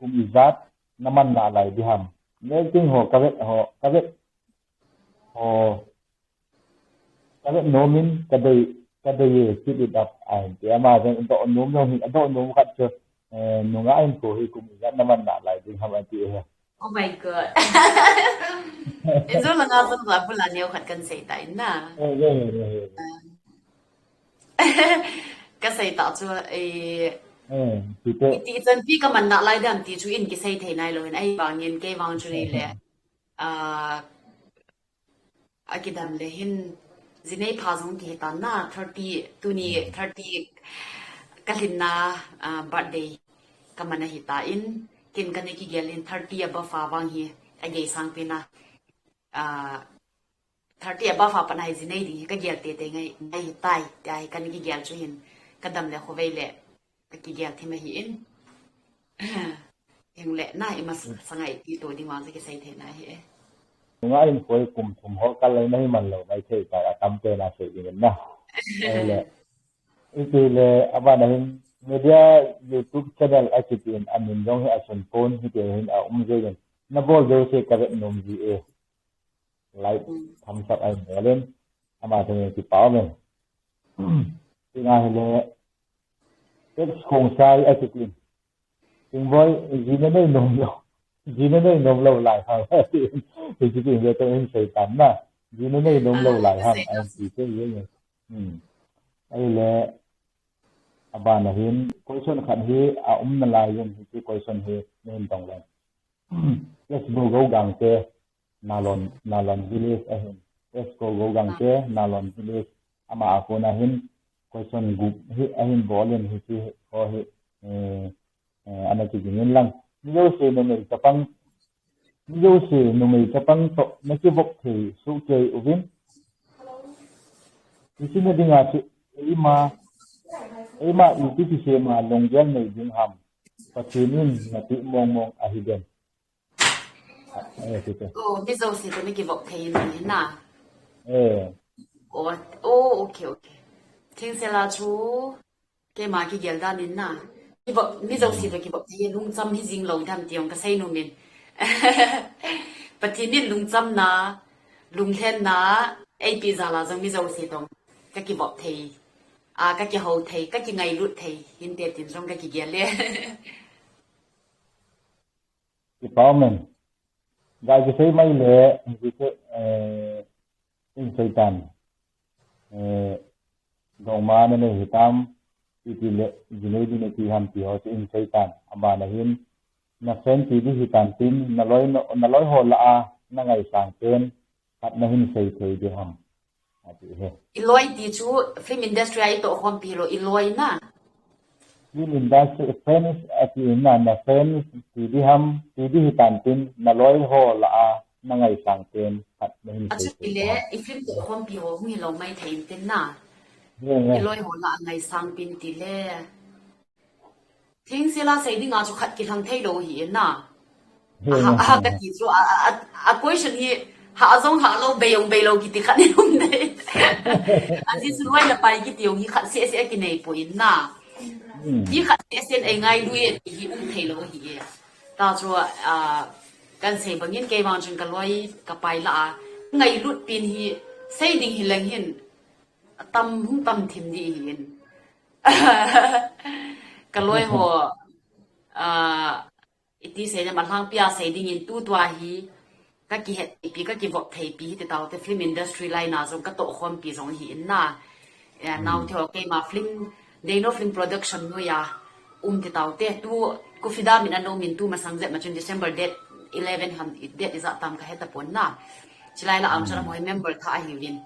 kum ijat na man nalai di ham. Acting ho ka vet ho, ka vet ho, ka vet nom in ka dei, ka dei e, keep it up. Ahin ti ama jong doh nom jong hin, doh nom khat chu. eh, nungah hinkho hi kum ijat naman nalai ding ham ati e. Oh my God. Injo langa jong la bula neo khat kan sei ta in na. Eh, eh, eh, eh. Ka sei ta chu, eh, eh, iti chan pi ka man nalai dam ti chu in kisei thei nailou in, ahivangin kei vang chu nei le. Ah, akidam le hin, jinei pha jong kihi tan na, thirty, tuni thirty ka lhinna, ah, birthday ka man ahi tan, ken kana kigel in thirty above a vang hi, agei sang pi na, ah, thirty above a pat na hi jinei ding hi ka gel teitei ngai, ngai hitai, tia hi kana kigel chu hin, ka dam le khovei le, ka kigel thim ahi in. Heng le na ima sangai ti to ding vang kisei thei na hi e. Nungah hinkho kum thum ho kal lai na hi man lou, mai thei ta a tam te na sei ding na. Ai le. Iti le, abana hin media YouTube channel a kitin amin jong hi asun pon hiti hin aum jeng in. Na bol jouse ka vet nom ji e. Like, thumbs up ahin bol in. Ama thei kipa um e. Tina hi le, ex Khongsai a kitin. Tingboi, jina nei nom lou. Jina nei nom lou lai ha. Hi kitin le to in sei tan na. Jina nei nom lou lai ha. Ai ti te ye ye. Hmm. Ai le, abana hin, question khat hi, aum nalai jong hi, question hi, nei hin tong le. Yes, Go Go Gangte, Nalon, Nalon Village ahin. Yes, Go Go Gangte, Nalon Village. Ama a kona hin, question gup hi, ahin bol in hi, hi, ho hi, eh, eh, ana kiging in lang. Mi jouse numei chapang, mi jouse numei chapang to, na kivop thei, su kei uvin. Hiche na dinga chu, eima, eima iti kisem a lunggel nei ding ham. Pathen in nati mong mong ahi den. Eh, ti te. Oh, mi jouse to mi kivop thei in na. Eh. Oh, oh, okay, okay. Thing se la chu, keima kigel dan in na. Kivop, mi jouse to kivop thei lungcham hi jing lou dam ti jong ka sei nom in. Pathen in lungchamna, lunglhenna, eipe jal a jong mi jouse to ka kivop thei. A, ka kihou thei, ka kingailut thei, hinte tin jong ka kigel le. Kipa um e. Ga kisei mai le, kisei, eh, in sei tan. Eh, dongma na nei hitam, iti le, jinei ding iti ham ti ho chu in sei tan. Abana hin, na friend ti di hitan tin, na loi, na loi ho lah a, na ngaisang pen, khat na hin sei thei di ham. Ati he. I loi ti chu film industry a i tohkhompi lou, i loi na. Film industry, friends ati na, na friends ti di ham, ti di hitan tin, na loi ho lah a, na ngaisang pen, khat na hin sei thei di ham. Achu ti le, i film tohkhompi ho hung hilou maithei in tin na. I loi ho lah a ngaisang pen ti le. Thing se la sei ding a chu khat kilhang thei lou hi in na. Aha, aha, ka ti chu a, a, a, a question hi ha jong ha lou, bei jong bei lou kiti khat ni um dei. Aji chu loi le pai kiti jong hi khat seh seh kinei poi in na. Hi khat seh seh in ei ngailu e ti hi um thei lou hi e. Ta chu, a, kan sei bangin kei vang chun ka loi ka pai lah a ngailut pen hi sei ding hi leng hin tam hung tam thim di hi in. Ka loi ho, a, iti sei na ma lhangpi a sei ding in tutua hi, ka kihet thei pi, ka kivop thei pi hiti tau te film industry line a jong ka tohkhompi jong hi in na. Eh, nau te ho keima film, Deino Film Production noiya, um ti tau te, tu, Kufida min a nom in tu masang jep ma chun December date eleven ham, date ijat tam ka he tapon na. Chilai lah a um chun amahon member thah ahiuvin.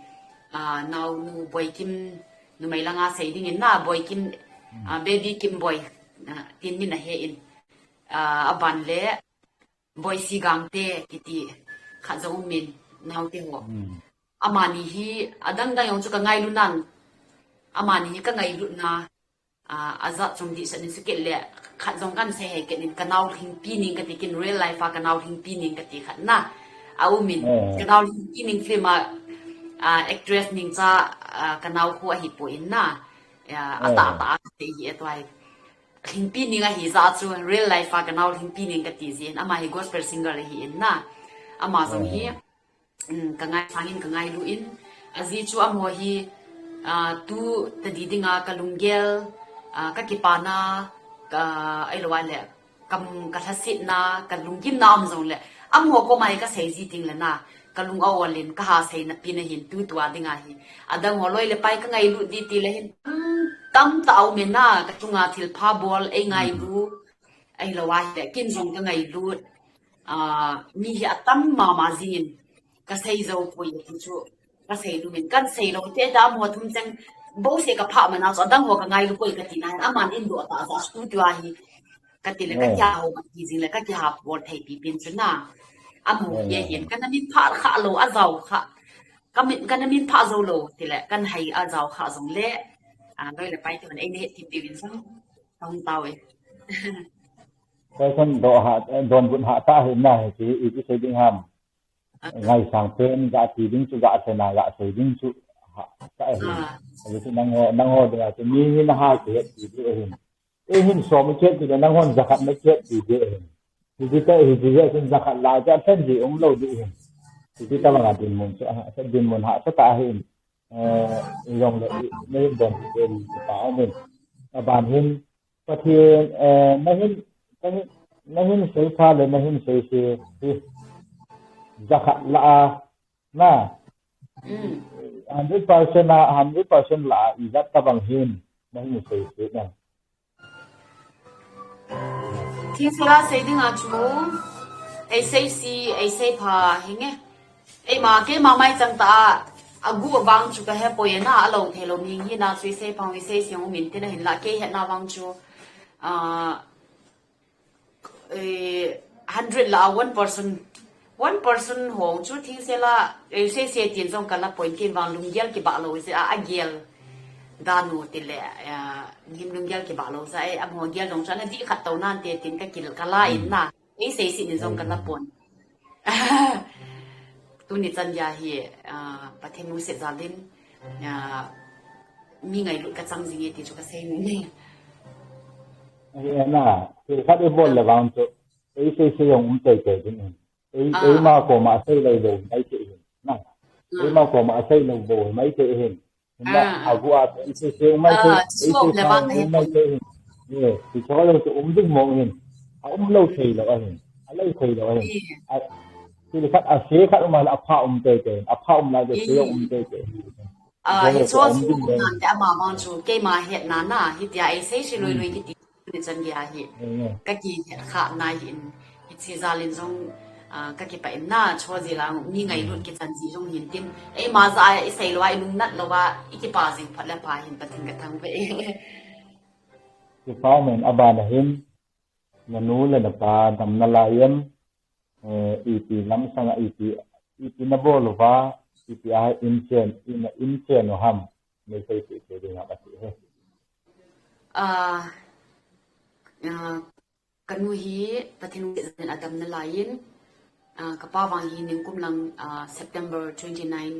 Ah, naonu Boikim, numei langa sei ding in na, Boikim, ah, Baby Kim Boi, ah, tin min ahe in. Ah, aban le, Boisi Gangte, kiti, khat jong um in, nau te ho. Amani hi, adang dang jong chu ka ngailu nan. Amani hi ka ngailu na. Ah, ajat chung dihset in sukit le, khat jong kan sei hei kit in ka nao lhingpi ning kati kin real life a ka nao lhingpi ning kati khat na. A um in, ka nao lhingpi ning film a, ah, actress ning cha, ah, ka nao khu ahi poi in na. Ya, ata ata a sei hi e tuai. Lhingpi ning ahi jeh chu real life a ka nao lhingpi ning kati jin ama hi gospel singer ahi in na. Ama jong hi, um, ka ngaisang in ka ngailu in, ajeh chu amaho hi, ah, tu tadi dinga ka lunggel, ah, ka kipana, ah, ahilou a le, kam ka lhasetna, ka lunggimna um jong le, amaho koma hi ka sei ji ding le na, ka lung a ol in, ka ha seina pen ahin, tutua ding ahi. Adang ho loi le pai ka ngailut di ti le hin, tam, tamtah a um e na, ka chunga thilpha bol, ei ngailu, ahilou a hi le, kin jong ka ngailut, ah, mi hi atam mama jing in, ka sei jou poi ti chu, ka sei lou min, kan sei lou te ta mo thum cheng, bo se ka pha mana chu, adang ho ka ngailu poi ka ti na, aman in do ta sa studio a hi, ka ti le ka kia ho ka ti jing le, ka kia ha bol thei pi pin chu na. Amaho kia hin, kan min pha kha lou, a jao kha. Ka min, kan min pha jou lou, ti le, kan hai a jao kha jong le, a, loi le pai ti man ei ne ti ti win sang, tong tau e. Ka kan do ha, don gun ha ta hi na hi, ti, i ti sei ding ham. Ngaisang pen, ga ti ding chu, ga sei na, ga sei ding chu, ha, ta hi. Ah. Ahi chu nangho, nangho ding a chu, mi, mi na ha ki het ti ti ahin. Ei hin som i chet ti le, nanghon jakhat na chet ti ti ahin. Ti ti ta hi ti le, chun jakhat lai, ja sen ji um lou di hin. Ti ti ta banga dinmun chu, ah, sa dinmun ha, sa ta hin. Eh, i jong le, i, na hin don ti ti pa amin. Aban hin, Pathen, eh, na hin, na hin, na hin sei pha le, na hin sei se, hi. Jakhat la a, na. Mm. Hundred percent a, hundred percent la a, i jat tabang hin, na hin sei se na. Thil sela sei ding a chu, ei sei si, ei sei pha, hi nge. Eima, keima mai chang ta a, agu avang chu ka he poi na, a lou thei lou mi hi na chu i sei pha, i sei si hung min ti na hin la, kei hetna vang chu, ah, eh, hundred la a one percent, one percent hong chu thil sela, eh, sei se tin jong ka la point kin vang lunggel kibah lou jeh a, a gel dan u ti le, eh, him lunggel kibah lou jeh a, eh, amaho gel jong chu ana di khat tou nan te tin ka kil ka la in na. Ei sei si ni jong ka la pon. Tuni chan gei hi, ah, Pathen lungset jal in, ah, mi ngailut ka chang jing e ti chu ka sei nom e. Ahi na, thil khat i bol le vang chu, ei sei sei jong um tei tei ding in. Ei, ah, eima koma sei lou lou mai tei hin. Na. Ah. Eima koma sei lou lou mai tei hin. Hinla, ah, agu a, i sei sei um mai tei, ah, i sei sei um mai tei hin. Eh, ti chu lou chu um ding mo hin. A um lou thei lou ahin. A lou thei lou ahin. Eh. A, thil khat, a sei khat um a la, a pha um tei tei. A pha um la, a sei um tei tei. Ah, hi chu chu um ding mo. Nan te ama vang chu, keima hetna na, hitia ei sei sei lui lui kiti. Ni chan gei ahi. Mm. Ka kihet kha na hin, hiche jal in jong, ah, ka kipah in na, chu jeh a mi ngailut kichan ji jong hin tin. Eima jeh a i sei lou a, i lungnat lou a, i kipa jing phat le pha hin Pathen ka thangvah e. Kipa men aban a hin, na nu le na pa dam nalai em, eh, ipi lam sanga ipi, ipi na bol uva, ipi a in chen, in, in chen u ham, nei sei sei sei ding ham ati he. Ah, ah, ka nu hi Pathen in adam nalai in, ah, ka pa vang hi ningkum lang, ah, September twenty-nine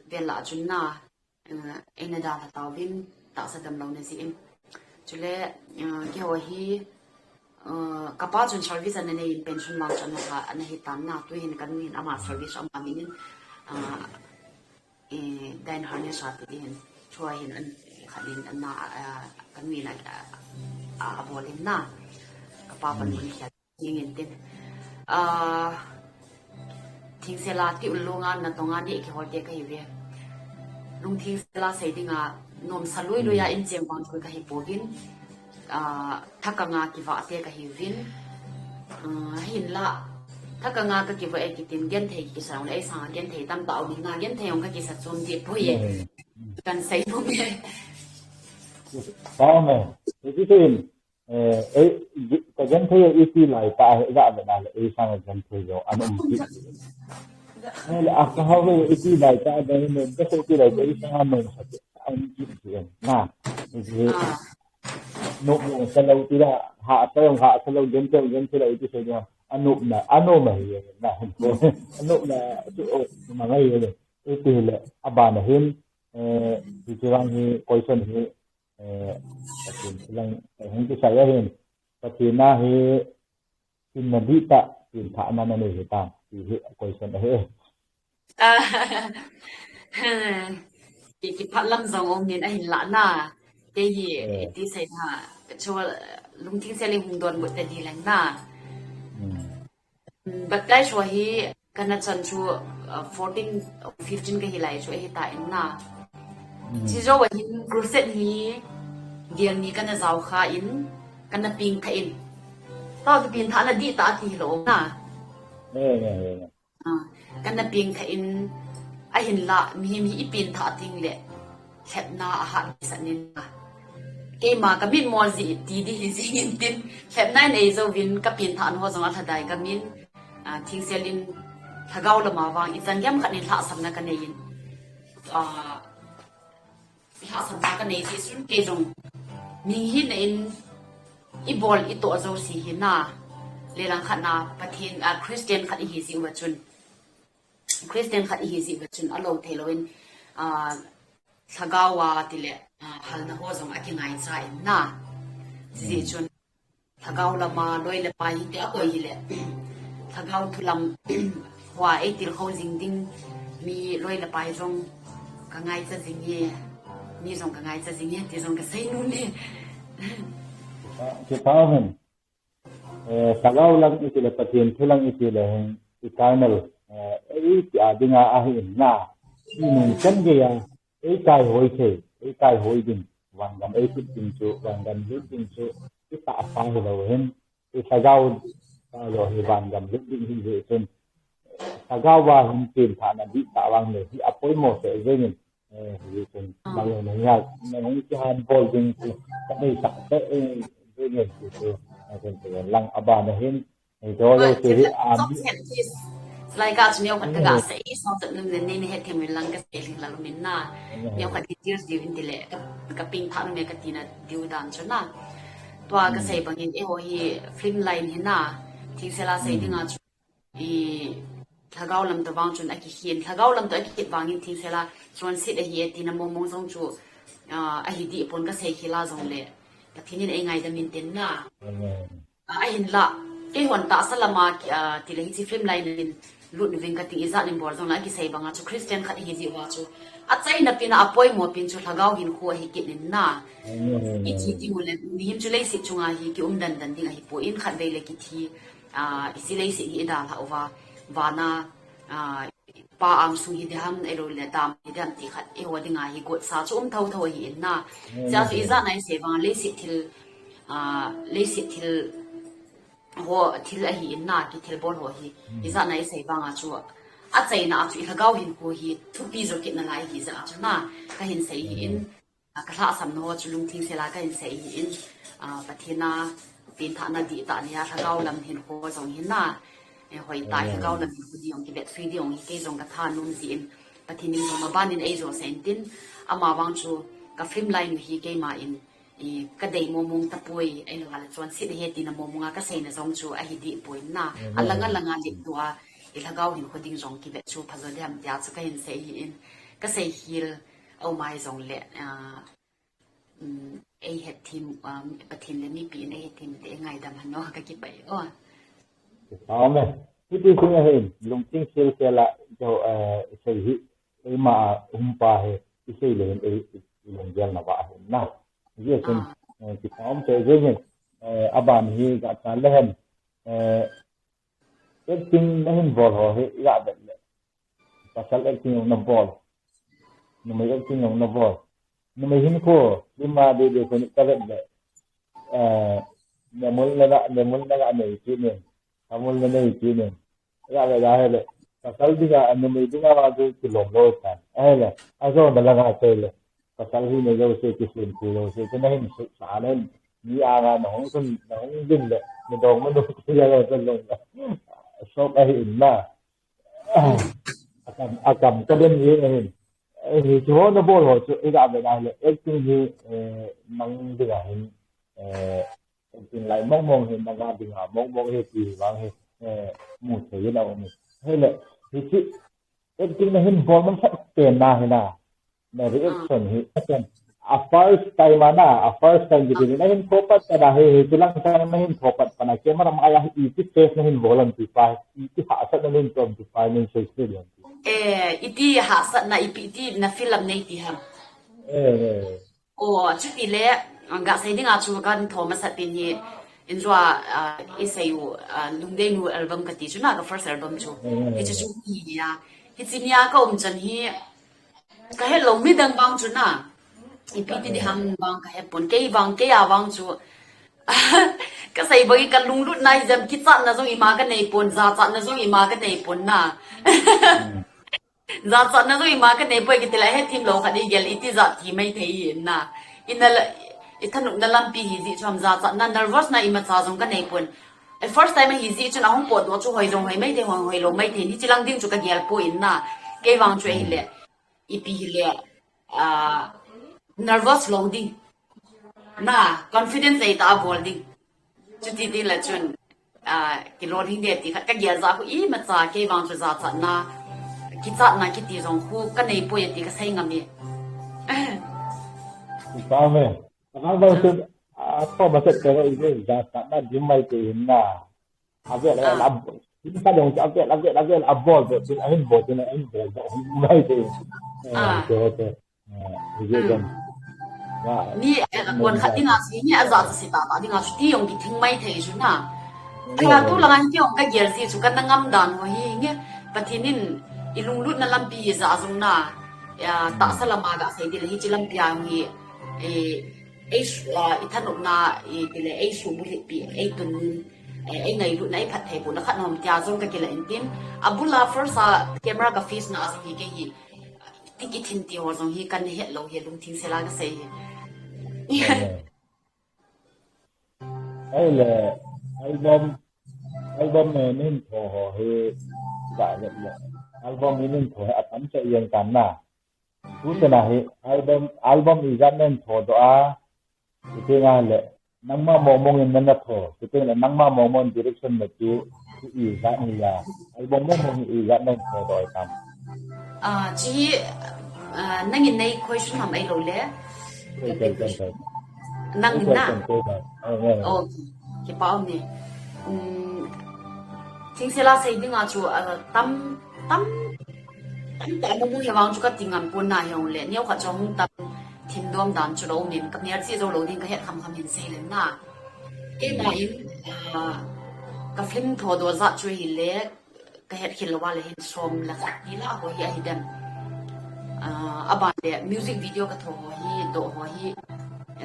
vel a chun na, eh, eina dalha tauvin, tahsa damlouna jeh in. Chule, eh, keiho hi, eh, ka pa chun service ana nei in pension vang chu ana hi, ana hi tan na, tu hin ka nu hin ama service ama min in, eh, eh, Dine Harness a ti hin, chua hin an, khat in ana, eh, ka nu hin a, a, a, a bol in na, ka pa pan mun khel. Jing in tin. Ah, thing sela ti ulunga na tonga ni kihol te ka hi ve. Lungthim sela sei dinga nomsa lui lui a, mm, in cheng vang chu ka hi pouvin. Ah, thakanga kivah te ka hi uvin. Ah, hinla, thakanga ka kivah e kitin genthei kisa le, ei sanga genthei tamtah um in na genthei ong ka kisa chom ti poi. Mm. Kan sei pum e. Pau me. Iti tin. Eh, eh, ka genthei a iti lai ta, eh, ga ve na le, eh, sanga genthei jo, an um kit. Eh, le, a ka hau ve iti lai ta, da ne, ka se iti lai ta, eh, sanga nom sa te, an um kit ti en. Na, eh, ah, nom, nom sa lo ti la, ha sa lo, ha sa lo, genthei, genthei la iti se jo, an um na, an um ma hi, na, an um na, tu, o, ma ngai le, iti le, a ba na hin, eh, ti ti lang hi, question hi, Eh, Pathen lang, eh, hung kisai ahin. Pathen a hi, tin na dih ta, tin thah na na nei hi ta, ti hi question ahi. Ah, ki, kiphat lam jong um in ahin la na. Kei hi, eh, iti sei na. chu lungthim sel in hung donbut ta di leng na. Baptize ho hi kana chan chu, uh, fourteen, fifteen kahi lai chu ahi ta in na. Chi jou a hin crusade hi vel ni kana jao kha in, kana pengthah in. Tao tu pengthah na di ta ti lo na. Ah, kana pengthah in, ahinla mihem hi i pengthah teng le lhepna ahat sah in na. Keima ka mitmo jeh ti di hi jing in tin, lhepna in ei jouvin ka pengthah na ho jong alhadai gam in, ah, thingselin lhagao lama vang ichan gei khat in lhahsamna kanei in. Ah, lhahsamna kanei jeh chun kei jong mihing hina in ibol itoh jouse hi na, le langkhat na Pathen, ah, Christian khat ihi jeh uva chun, Christian khat ihi jeh uva chun alou thei lou in, ah, lhagao a tile, ah, halna ho jong akingaicha in na. Jeh chun lhagao lama loi le pai hiti a koi hile, lhagao thu lam hoa ei tilkhou jing ding, mi loi le pai jong ka ngaicha jing e, mi jong ka ngaicha jing e ti jong ka sei nom e. Kipa, kipa uvin. Eh, lhagao lam iti le, Pathen thu lam iti le hin eternal, eh, ei ti a dinga ahi in na. Inung chan gei a ei kaihoi thei, ei kaihoi ding, vangam ei lut ding chu, vangam lut ding chu itahsa hilou hin, ilhagao tah lou hi vangam lut ding hi jeh chun, lhagao a hin pengthahna dihtah vang le hi apoimo seh jeng in, eh, hi chun, ah, lang le nang ya, nang kihan bol ding chu, ka nei sah seh, eh, jeng in chu chu, eh, chun chu lang abana hin, eh, jo jo chu hi, ah, mi, lai ka chu neo khat ka ga sei, so chat num le nei na hethem uvin lang ka sei lhing lal um in na. Neo khat details diu in tile, ka, ka pengthah nom e ka tina diu dan chu na. Tua ka sei bang in, eiho hi film line hi na, thingsel a sei dinga chu, i, lhagao lam toh vang chun akikhen, lhagao lam toh akikhen vang in thingsel a chonset ahi e tina mong mong jong chu, ah, ahi deh pon ka sei khel a jong le, Pathen in ei ngaidam in tin na. Ah, ahinla, keihon tahsa lama, ah, tile hiche film line in lut uving ka ting, ijat in bol jong la, akisei banga chu Christian khat ihi jeh uva chu, achaina pen a, apoimo pen chu lhagao hinkho ahi kit in na. Iti ti u le, mihem chu leiset chunga hi kium dan dan ding ahi poi, in khat vei le kithi, ah, hiche leiset hi idalhah uva, vana, ah, Pa angsung hi diham, ahilou le dam hi diham ti khat, eiho dinga hi gotsa chu um thotho ahi in na. Chua chu ijat na isei vang, leiset thil, ah, leiset thil ho, thil ahi in na, kithilbol ho hi. Ijat na isei vanga chu, achaina a chu ilhagao hinkho hi thupi jo kit nalai ahi jeh a chu na, kahin sei ahi in. Ah, ka lhahsamna ho chu lungthim sel a kahin sei ahi in, ah, Pathen a pengthahna dihtah le a lhagao lam hinkho jong hin na, eh, hoitah lhagao lam hinkho ding jong kivet sui ding jong hi kei jong ka thanom jeh in, Pathen in jong maban in ei josah in tin, ama vang chu ka film line u hi keima in, i, ka dei mong mong tapoi, ahilou le chonset ahi tina mong mong a ka seina jong chu ahi deh poi na, alang alang a lep tua, ilhagao hinkho ding jong kivet chu pha jo diham tia chu kahin sei ahi in, ka sei khel, aumai jong le, ah, um, ei hetthem, um, Pathen le mipi in ei hetthem te ei ngaidam hen o, ka kipah e o. Amen. Hiti chu ahi, lungthim sel sel a, jo, eh, sei hi, eima a um pa hi, isei le hin, ei, ei lunggel na va ahi na. Hijeh chun, eh, kipa um seh jeng in, eh, aban hi, ga cha le hen, eh, acting na hin bol ho hi, i ga vet le. Pasal acting jong na bol. Numei acting jong na bol. Numei hinkho, lima dede kho ni ka vet le. Eh, namul na, namul na nei kit in. Namul na nei kit in. Ya le, ya le. Pasal dinga, numei dinga vang chu kilom lou tan. Ahile, ajona langa chule. Pasal hi nei jouse, kisun khu jouse, chu na hin sut sa nen. Mi anga na hung sun, na hung ding le. Na dong manu chu ya lou tan lou. Sok ahi in na. Akam, akam ka den jeng ahin. Eh, hiche ho na bol ho chu, i ga vet a le, acting hi, eh, nang dinga hin, eh, acting lai mong mong hi, nang a dinga mong mong hi, ti vang hi, eh, mu thei in aum in. Ahile, hiche acting na hin bol man sat pen na hi na. Na reaction hi, a first time a na, a first time kiti na hin tho pat pat a hi, hi, hilang time na hin tho pat pat a, camera mai a hi, iti face na hin bol am ti pa, iti hahsatna na hin tom ti pa, na hin sei sei lou am ti. Eh, iti hahsatna, ipi iti na film nei ti ham. Eh, eh. O, chuti le, Ang ga sei dinga chu kan tho masat pin hi, in jua, ah, i sei u, ah, Lungdei Nu album kati chu na, ka first album chu. Hichu chu hi ya. Hichi nia ka um chan hi, ka het lou midang vang chu na. Ipi ti di ham vang ka het pon, kei vang, kei a vang chu. Ka sei bang i ka lunglutna hi jam, kichatna jong ima ka nei pon, jachatna jong ima ka nei pon na. Jachatna jong ima ka nei poi kiti la, het thim lou khat i gel i ti jat ti mai thei in na. Ina la, i thanopna lampi hi jeh chun jachatna, nervous na imacha jong ka nei pon. E first time hi jeh chun ahung potdoh chu hoi jong hoi mai thei, hoi, hoi lou mai thei, hichi lang ding chu ka gel poi in na. Kei vang chu ahile, ipi hile, ah, nervous lou ding. Na, confidence ei ta a bol ding. Chuti ti la chun, ah, kilolhing de ti khat ka gel ja khu imacha kei vang chu jachatna, kichatna kiti jong khu ka nei poi ti ka sei ngam e. Ipa me. Ka vang vang chun, ah, tho masat ka i jachatna dim mai te in na. Avel, avel, ah, ab-, in ka dong chu avel, avel, avel, abol, bol, tin, ahin bol, tin, ahin bol, bol, mai te. Eh, ah. Te, te. Eh, ije, mm, kan. Wa, ni, eh, kon khat dinga si, ni aja si ta, ta dinga si, ti jong kithing mai thei chu na. Kala tu langa hi jong ka gel ji chu ka na ngam dan ho hi, nge, Pathen in i lunglutna lampi hi ja jong na. Ya, tahsa lama ga sei di le, hichi lampi a hi, eh, ei su, ah, i thanopna, i ti le, ei subulhit pi, ei tun, eh, ei ngailutna, ei phattheipuna khat nom tia jong ka kila in tin. Abul a first a camera ka face na a jong hi kei hi. Ti kithin ti ho jong hi kan het lou hi lungthim sela ka sei hi. Ahile, album, album ne nin tho ho hi, ga le le. Album ne nin tho hi atam cha yen kan na. Tu te na hi, album, album ijat nen tho doh a. Ite nga le, nangma mong mong in nana tho. Ite le, nangma mong mong in direction na ti, ti ijat ni ya. Album mong mong in ijat nen tho doh a tam. Ah, chi, ah, nangin nei question ham ei lou le. Ei, ei, ei, ei. Nangin na. Ei, ei, ei. Oh, kipa um ni. Um, thing sela sei dinga chu, ah, tam, tam, tam ta mu mu he vang chu ka ti ngam pon na he ong le. Neo kha chu hung tam thim dom dan chu lou nin. Ka miar chi zo lou ding ka het kham kham hin sei le na. Keima in, ah, ka film tho doh jat chu hi le. Ka het khel lou a le hin som le khat ti la ho hi ahi dem. Ah, aban le music video ka tho ho hi, doh ho hi.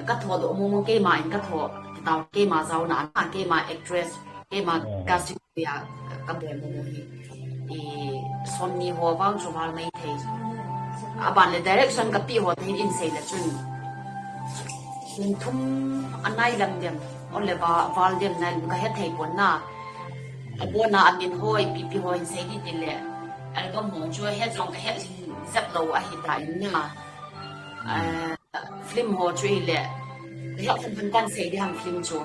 Ka tho doh mong mong keima in ka tho, ka tao keima jaona, a keima actress, keima casting ya ka bol mong mong hi. I som ni ho vang chu val mai thei. Aban le direction ka pi ho te hin in sei le chun. Sun thum anai lam dem, ole va, val dem na ka het thei pon na. Abona amin hoi, pipi hoi, sei di ti le. Album hong chu het jong ka het jing zep lou ahi ta in na. Ah, film ho chu i le. Ka het kan kan kan sei di ham film chu.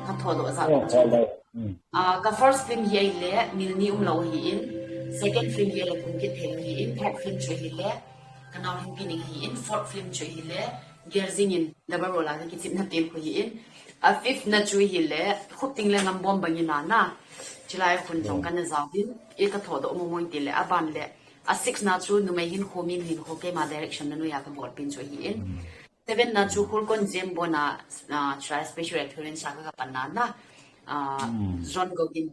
Ka tho doh jat chu. Ah, ka first film hi i le, Milni Umlou hi in. Second film hi le, Kum Kit Thei hi in. Third film chu hi le, Ka Nau Hin Pining hi in. Fourth film chu hi le, Gel Jing In, Double Role a ka kichepna film khu hi in. A fifth na chu hi le, Khupting le Ngambom Bang In a na. Chilai khun jong ka na jao din. I ka tho doh mong mong ti le, aban le. A sixth na chu Numei Hin Kho Min Hin Kho keima direction na noiya ka bol pen chu hi in. Seven na chu Khulkon Jem Bon a, ah, chilai special appearance a ka, ka pan na na. Ah, John Gogin.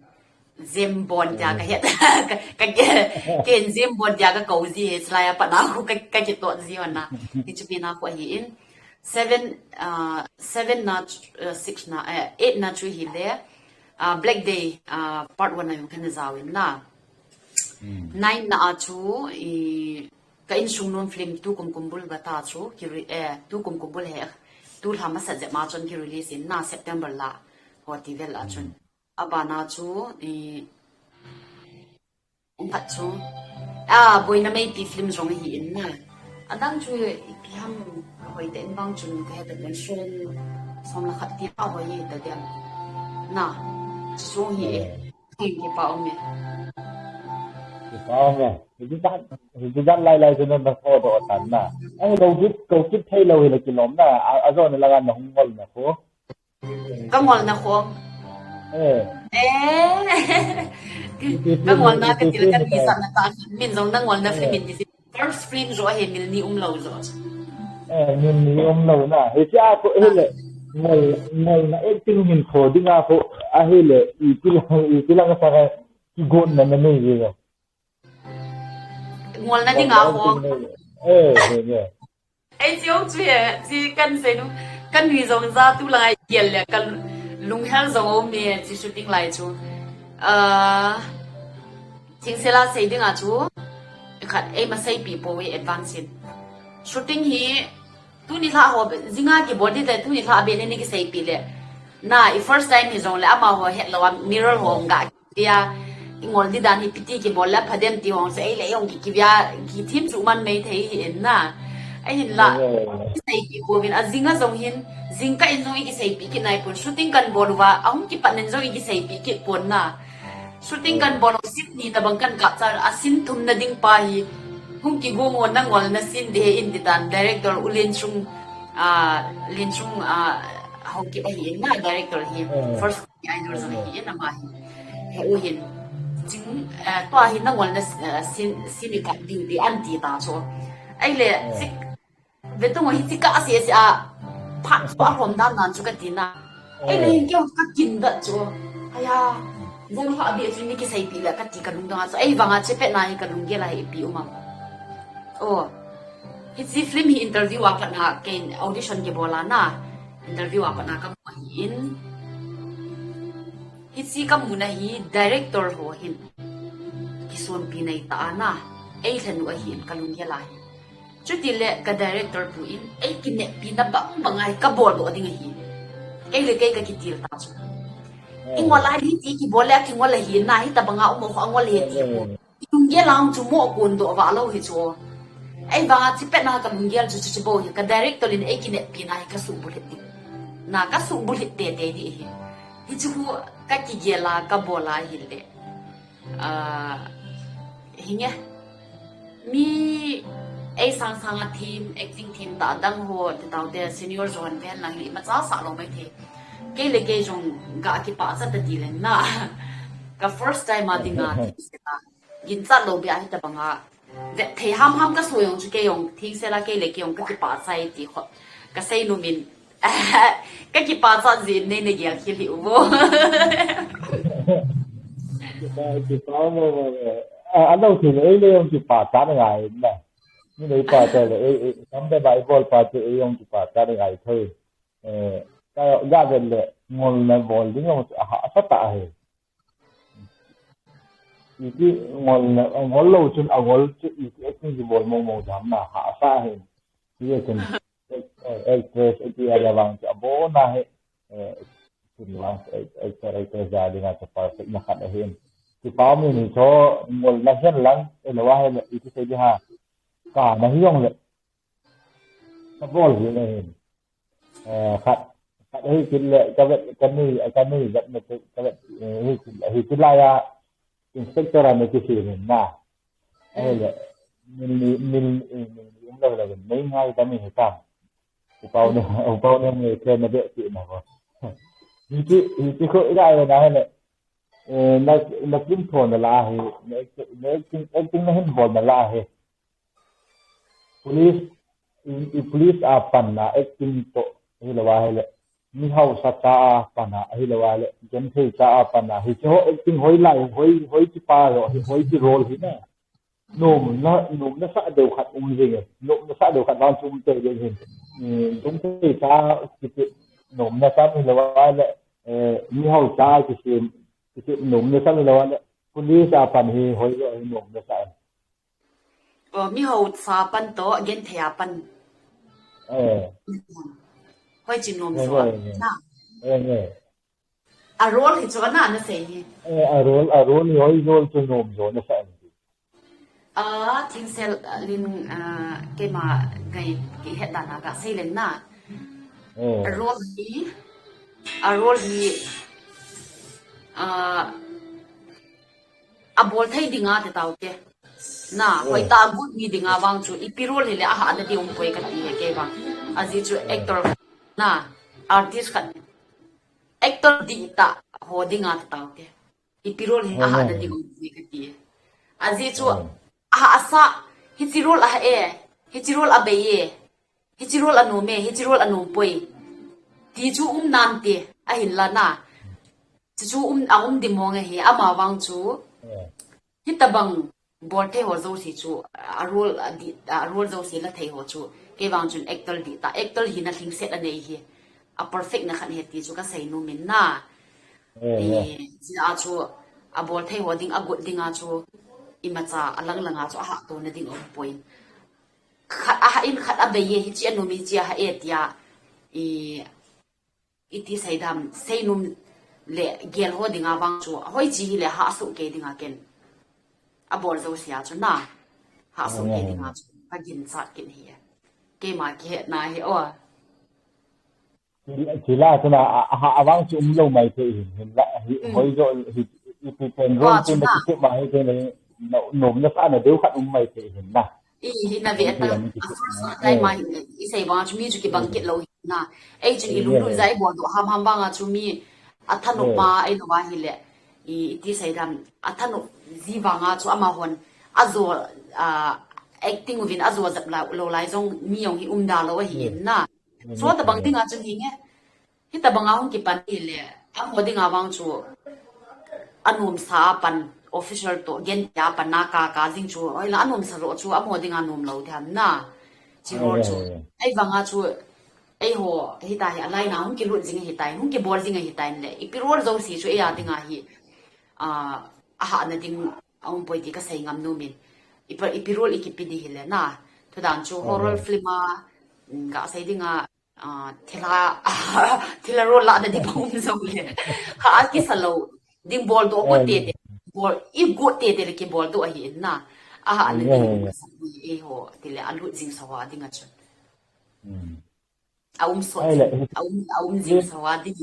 Jem Bon tia ka het. Ka, ka, ken Jem Bon tia ka kou ji he, chilai a pat na khu ka, ka kito ji wan na. Hichu pen a khu hi in. Seven, ah, seven na, ah, six na, eh, eight na chu hi le, ah, Black Day, ah, part one a jong ka na jao in na. Nine na a chu, i, Ka Insung Nom film Tukum Kumbul Bata chu, ki re-, eh, Tukum Kumbul he, tu lha masa jep ma chun ki release in na September la, ho ti vel a chun. Abana chu, i, Ong khat chu. A, Boina Meipi film jong hi in na. Adang chu ipi ham hoi te in bang chun ka het den som, som le khat ti a hoi ta den. Na. Chu hi e. Kipa um e. Kipa um e. Hiti jat, hiti jat lai lai chu na tho doh tan na. Ai, kou kit, kou kit thei lou hi le kilom na. A, ajo na langa na hung ngol na khu. Ka ngol na khom. Eh. Eh. Ka ngol na ka til ka ni sa na ta. Min jong na ngol na film in ti. First film jo he Milni Umlou jo. Eh, min ni um lo na. Hiche a ko hele. Ngol, ngol na acting hin kho ding a ko. A hele. Iti lang, iti lang sa ka. Kigotna na nei ve lo. Ngol na ding a ko. Eh, eh, eh. Ei, chu chu he, chu kan sei nu, kan nui jong ja tu lang a igel le, kan lunghel jong um e, chu shooting lai chu. Ah, Thingsel a sei ding a chu, khat ei ma seipi pou e advance in. Shooting hi, tuni lha ho, jing a kibol ding te, tuni lha be le nei kiseipi le. Na, i first time hi jong le, amaho het lou a, mirror ho ga. Tia, i ngol di dan hi piti kibol le pha dem ti hong se ei le jong ki kivia ki thim chu man mei thei hi in na. Ahin la, kiseipi pouvin a jing a jong hin, jing kah in jong i kiseipi kit nai pon, shooting kan bol uva, a hung kipat nen jong i kiseipi kit pon na. Shooting kan bol u scene ni tabang kan kap cha, a scene thum na ding pa hi, hung kigo ngo na ngol na scene de in di dan, director U Lianchung, ah, Lianchung, ah, Haokip ahi in na, director hi, first Idol jong hi in ama hi. He u hin. Jing, eh, tua hi na ngol na, eh, scene, scene kap ding di an ti ta chu. Ei le, chi, ve tung hi chi kah a si a si a. Phat chu a hom dan nan chu ka ti na. Ei le hin keu ka kin dat chu. Aya. Jong ha bi chu ni kiseipi le ka ti ka lungdong a chu. Ei vang a che pe na hi ka lunggel a hi pi um am. Oh. Hiche film hi interview a pat na kei audition kibol a na. Interview a pat na ka mu ahi in. Hiche ka muna hi director ho hin kisonpi nei ta a na. Ei lhanu ahi in ka lunggel a hi. Chuti le ka director pu in ei kineppi na bang bang a hi ka bol doh ding ahi. Kei le kei ka kitil ta chu. I ngol a hi ti kibol le a kingol ahi na hi tabang a um a ngol ahi ti ko. I lunggel a chu mo kon doh va lo hi chu. Ei vang a chi pet na ka lunggel chu chu chu bou hi ka director in ei kineppi na hi ka subulhit ding. Na ka subulhit tete ding hi. Hichu khu ka kigel a ka bol a hi le. Ah, hinge. Mi ei sang sang a thim, acting thim ta dang ho, ti tau te senior jong ven lang hi, ma cha sa lo mai the. Kei le kei jong ga kipah cha ta ti le na. Ka first time a ding a, ti se ta. Ginchat lo bia hi tabang a. Vet thei ham ham ka so jong chu kei jong, Thingsel a kei le kei jong ka kipah cha e ti kho. Ka sei nom in. Ka kipah cha jin nei na gel khel hi u vo. Kipah, kipah mo mo. A, a lo thei le, ei le jong kipah cha na ngai na. Ni le pah cha le, ei, ei, sam de bai bol pa chu ei jong kipah cha na ngai thoi. Eh, ka ga vet le, ngol na bol ding jong chu a hahsa ta hi. Iti ngol na, ngol lo chun a ngol chu iti acting kibol mong mong jam na hahsa hi. Hi chun, eh, actress iti a le vang chu a bon a hi. Eh, chun vang, eh, actor, actress ja ding a chu perfect na khat ahi. Kipah mi ni chu ngol na hian lang, eh, lo a hi le, iti sei di ha. Ka na hi jong le. Ka bol hi na hin. Eh, khat, khat hi kin le, ka vet, ka nui, ka nui vet na chu, ka vet, eh, hi kin, hi kin lai a, inspector a na kisim hin na. Eh, le, min, min, min, min, min, lo, lo, min, ngai ka mi hi tam. Upau ne, upau ne, ngai ke na be ti na ko. Hi ti, hi ti ko ila ila na le. Eh, na, na kin tho na la hi, na acting, na acting, acting na hin bol na la hi. Police, i, i police a pan na acting to, hi lo a hi le. Mi hausa cha a pan a, hi lo a hi le. Genthei cha a pan a, hi chu ho acting hoi lai, hoi, hoi chi pa lo, hi hoi chi role hi na. Nom na, nom na sa deu khat um jing e. Nom na sa deu khat vang chu um te jing hin. Eh, genthei cha kiti nom na sa hi lo a le, eh, mi hau cha kiti, kiti nom na sa hi lo a le. Police a pan hi hoi lo hi nom na sa. Oh, mi hausa pan to, genthei a pan. Eh. Hoi chi nom Eh, so. eh, eh. Na. Eh, eh. A role hi chu na na sei hi. Eh, a role, a role hi hoi role chu nom jo na sa. Ah, Thingsel, ah, Lin, ah, keima ngai kihet dan a ka sei leng na. Eh. A role hi, a role hi, ah, a bol thei ding a te tau te. Na, hoi ta good mi ding a vang chu, ipi role hi le a hahna di um poi ka ti he kei vang. A ji chu actor na, artist khat. Actor di ta ho ding a te tau te. Ipi role hi a hahna di um poi ka ti he. A ji chu, a hahsa, hichi role a ha e, hichi role a bei e. Hichi role anom e, hichi role anom poi. Ti chu um nante, ahinla na. Chu chu um, a um dimong ahi, ama vang chu. Hitabang bol thei ho jouse chu, a role, a di, a role jouse la thei ho chu. Kei vang chun actor di ta, actor hina lhingset anei hi. A perfect na khan he ti chu kasei nom in na. Eh, eh. Chia chu, a bol thei ho ding, a got ding a chu, imacha, a lang lang a chu, a hah to na ding um poi. Khat a hah in khat a bei e, hichi anom e, hichi a hah e tia, i, iti seidam, seinom le gel ho ding a vang chu, a hoi chi hi le hah suh kei ding a ken. A bol jouse a chu na, hah suh kei ding a chu, ka ginchat kit hi. Keima kihetna hi, o. Chila chuna, a, a, a vang chu umlou mai thei hin, hinla, hi, hoi jo, hi, hi, hi, pen rol chun na kisep ma hi thei na, na, nom na sa na deu khat um mai thei hin na. I, hi na ve ta, a first time ma hi, i sei vang chu mi chu kibang kit lou hin na. Ei chun i lunglut ja i bol doh ham ham vang a chu mi, a thanop ma, ei lo va hi le. I, iti seidam, a thanop ji vang a chu ama hon, a jo, a, acting uvin a jo jap la, lou lai jong mi jong hi um da lou ahi in na. Chutabang dinga chun hinge. Hitabanga hung kipan hile. Amaho dinga vang chu. Anomsa a pan official to genthei a pan na kaka jing chu. Hoila anomsa lou chu amaho dinga nom lou diham na. Chi role chu. Ei vanga chu. Eiho hita hi a line a hung kilut jing ahitai. Hung kibol jing ahitai le. Ipi role jouse chu eia dinga hi. A, a hahna ding a um poi ti kasei ngam nom in. Ipi, ipi role i kipe di hile na. Thudan chu horror film a, mm, kasei dinga, a, thilha, thilha role la na ding a um jong le. Ha a kisa lou. Ding bol doh got tete. Bol, i got tete le kibol doh ahi in na. A hahna ding a um sa di eiho, tile a lut jing sa ho a dinga chun. A um so, a um, a um jing sa ho a ding.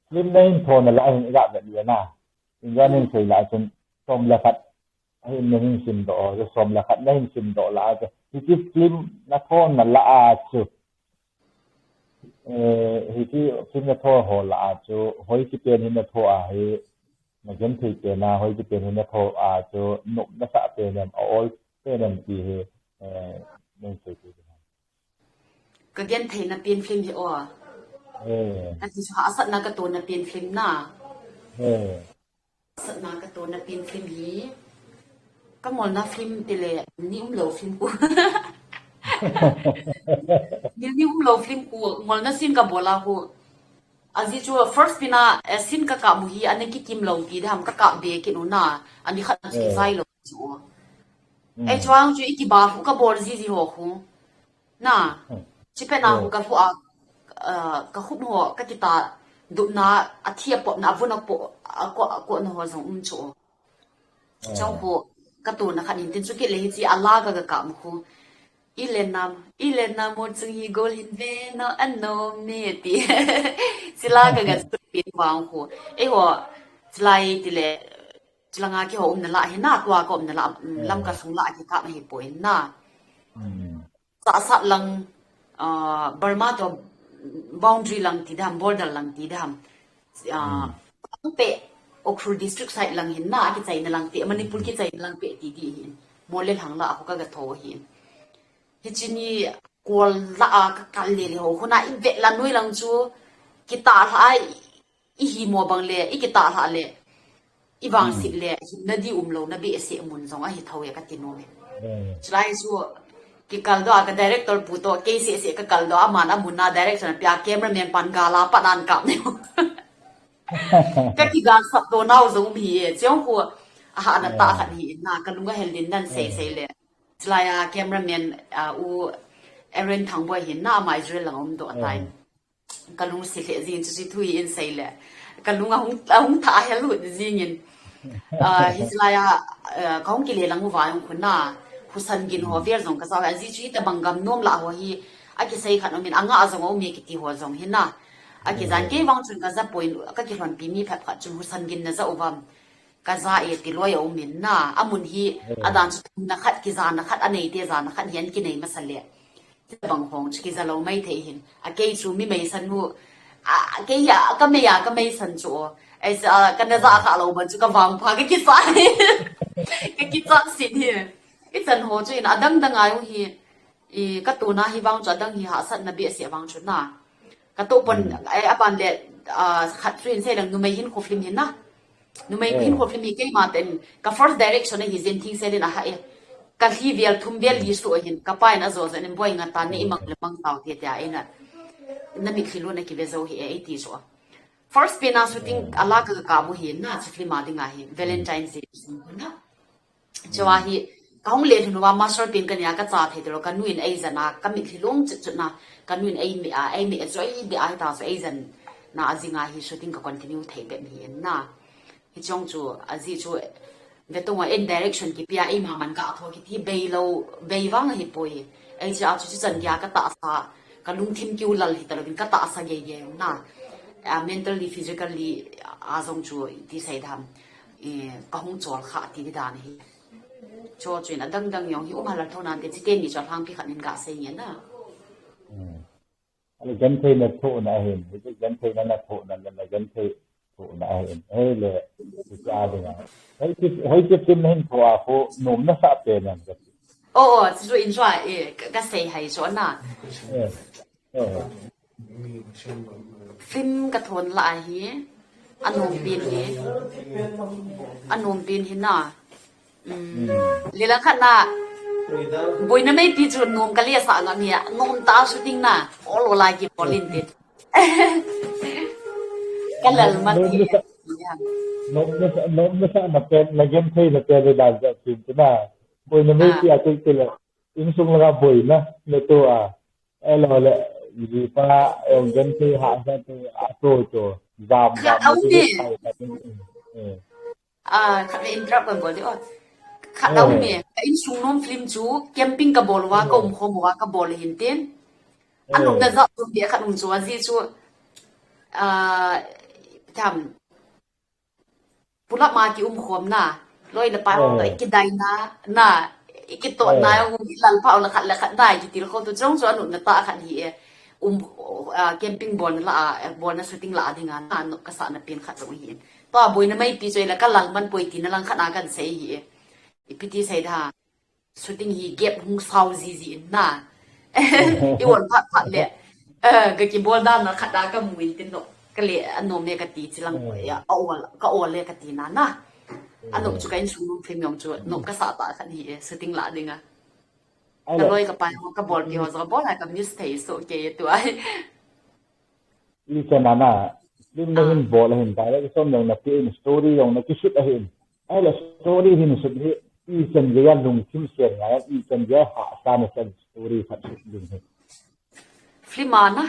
Film na hin thona la hin i ga vet le na. Inga nin sei la chun som le khat. Ahin na hin sim doh, som le khat na hin sim doh la chu. Hichi film na thona la a chu. Eh, hichi film na tho ho la a chu. Hoi kipen hin na tho a hi. Na genthei pen a, hoi kipen hin na tho a chu. Nop na sa pen em, a ol pen em ti hi. Eh, nin sei ti. Ka genthei na pen film hi o. Eh. Ka ti chu hahsatna ka tona pen film na. Eh. Hahsatna ka tona pen film hi. Ka ngolna film tile, ni umlou film ku. Ni, ni umlou film ku, ngolna scene ka bol a ku. Ajeh chu first pina, eh, scene ka kap mu hi, ani kikim lou ti dam ka kap be kit u na. Ani khat chu kivai lou chu. Eh, chuang chu i kiba hu ka bol ji ji ho khu. Na, chipet na hu ka hu a, ah, ka hu ho, ka kita dupna, a thi a popna, a vun a po, a ko, a ko na ho jong um chu. Chong khu, ka tona khat in tin chu kile hichi a la ka ka kap mu khu. I le nam, i le nam mo chung hi gol hin ve no an no me ti. Chila ka ga chu pin vang khu. Eiho, chilai tile, chilanga kiho umna la hi na, tua ka umna la, mm, Lamka sung la kikap hi poi na. Sahsat lang, ah, Burma to boundary lang ti dam, border lang ti dam. Ah, pe Ukhrul district side lang hin na, kichaina lang pe, Manipur kichaina lang pe ti di hin. Mole hang la, ako ka ga tho hin. Hichini kol la a ka kal le le ho, huna i vet la nui lang chu, kita la ai, i hi mo bang le, i kita la le, i vang sik le, himna di umlou na behseh mun jong ahi tho e ka ti nom e. Chulai chu, kikal doh a ka director pu to, kei seh seh ka kal doh a, aman a mun na direction a pia cameraman pan ga la pan an kap neu. Ka kiga sap doh nau jong um hi e, chiang khu, a hahna tah khat hi in na, ka lung a hel din dan sei sei le. Chulai a cameraman, a, u Aaron Thangboi hin na, ama Israel lang um doh a tai. Ka lung si hle jing chu chi thu hi in sei le. Ka lung a hung, a hung tha a hel lut jing in. A, hi chulai a, a, ka hung kile lang u va hung khu na. Husan gin ho vel jong ka jao. Ajeh chu hitabang gam nom la ho hi. A kisei khat um in a nga jong um e kiti ho jong hi na. A kijan kei vang chun ka ja poi, ka kilhonpi mi phat phat chun husan gin na ja u vam. Ka ja e ti loi a um in na, a mun hi, a dan chu thumna khat, kijana khat, a neite jana khat hi an kinei masa le. Bang hong chu kija lou mai thei hin. A kei chu mi meisan hu, a, a kei a, ka mei a, ka meisan chu o. Ai sa, ka na ja kha lou ban chu ka vang pha, ka kisa hi. Ka kisa sin hi. I chan ho chu in a dang dang a u hi. I, ka tona hi vang chu adang hi hahsatna behseh vang chu na. Ka to pon, eh, aban le, ah, khat chu hin sei lang numei hinkho film hin na. Numei hinkho film hi keima ten, ka first direction ahi jin Thengsel in aha e. Ka lhi vel thum vel li su ahin, ka pa in ajo jo in boi nga ta ni imang le mang tau te te a ina. Na mitlhi lona kive jo hi e, ei ti chu. First pen a shooting a la ka ka mu hi na, chi film a ding ahi, Valentine's Day. Na. Chua hi, ka hung le lhun uva master pen ka nia ka cha thei tilo, ka nu in ei jan a, ka mitlhi long chut chut na, ka nu in ei me a, ei me a choi de ai ta so ei jan na a jing a hi shooting ka continue thei be mi in na. Hi chong chu, a ji chu, ve tong a in direction ki pia ei ma man ka tho ki ti bei lo, bei vang hi poi. Ei cha chu chi chan kia ka ta sa, ka lungthim kiu lal hi ta lo bin ka ta sa gei gei na. A mentally, physically, a jong chu ti sai dam. Eh, ka hung chol kha ti di dan hi. Cho chuin adang dang jong hi um halal thona te chi te ni cho hlang pi khat in ka sei nge na. Ani genthei na thona ahin, genthei na na thona na genthei thona ahin. Hei le, ti cha ding a. Hei ti, hei ti tin hin tho a ko nom na sa pe na. Oh, oh, chu in cho a, eh, ka, ka sei hai cho na. Eh, eh. Film ka thon la ahi. Anom pin hi. Anom pin hi na. Lila khat na. Boina mei pi chu nom ka lia sa ngam hi. Nom ta shooting na. Ol ol a ki polin te. Ka lal man hi. Nom na sa, nom na sa na pen, na genthei na pen le dan sa film tu na. Boina mei pi a tu tu le. Insung la boina le tu a. Elo le, ji pa, em genthei ha sa tu a tu tu. Jam jam tu. Ah, khat le interrupt kan bol di o. Khat a um e. Ka insung nom film chu camping ka bol uva, ka um khom uva ka bol hin tin. Anop na jat um di khat um chu a ji chu. Ah, tham. Pulap ma ki um khom na. Loi le pai ho to ki dai na, na. Ki to na um lal pa la khat le khat dai ki til kho tu chong chu anop na ta khat hi e. Um, ah, camping bol na la, ah, bol na shooting la ding a na, no ka sa na pen khat jong hi. To boina mei pi choi la ka lal man poi ti na lang khat na kan sei hi e. Ipi ti sei da. Shooting hi gap hung sao ji ji in na. I won phat phat le. Eh, ka ki bol dan na khat da ka mu in tin no. Ka le anom le ka ti chi lang ya, a ol, ka ol le ka ti na na. Anop chu ka insung nom film jong chu, nop ka sa ta khat hi e, shooting la ding a. Ka loi ka pai ho ka bol pi ho jo bol a ka miss thei so ke tu ai. I chan a na, film na hin bol a hin, direction jong na pi in, story jong na kisut a hin. Ai la story hin sut hi, i chan gei a lungthim sen ngai, i chan gei a hahsa na chan story khat sut ding hi. Film a na?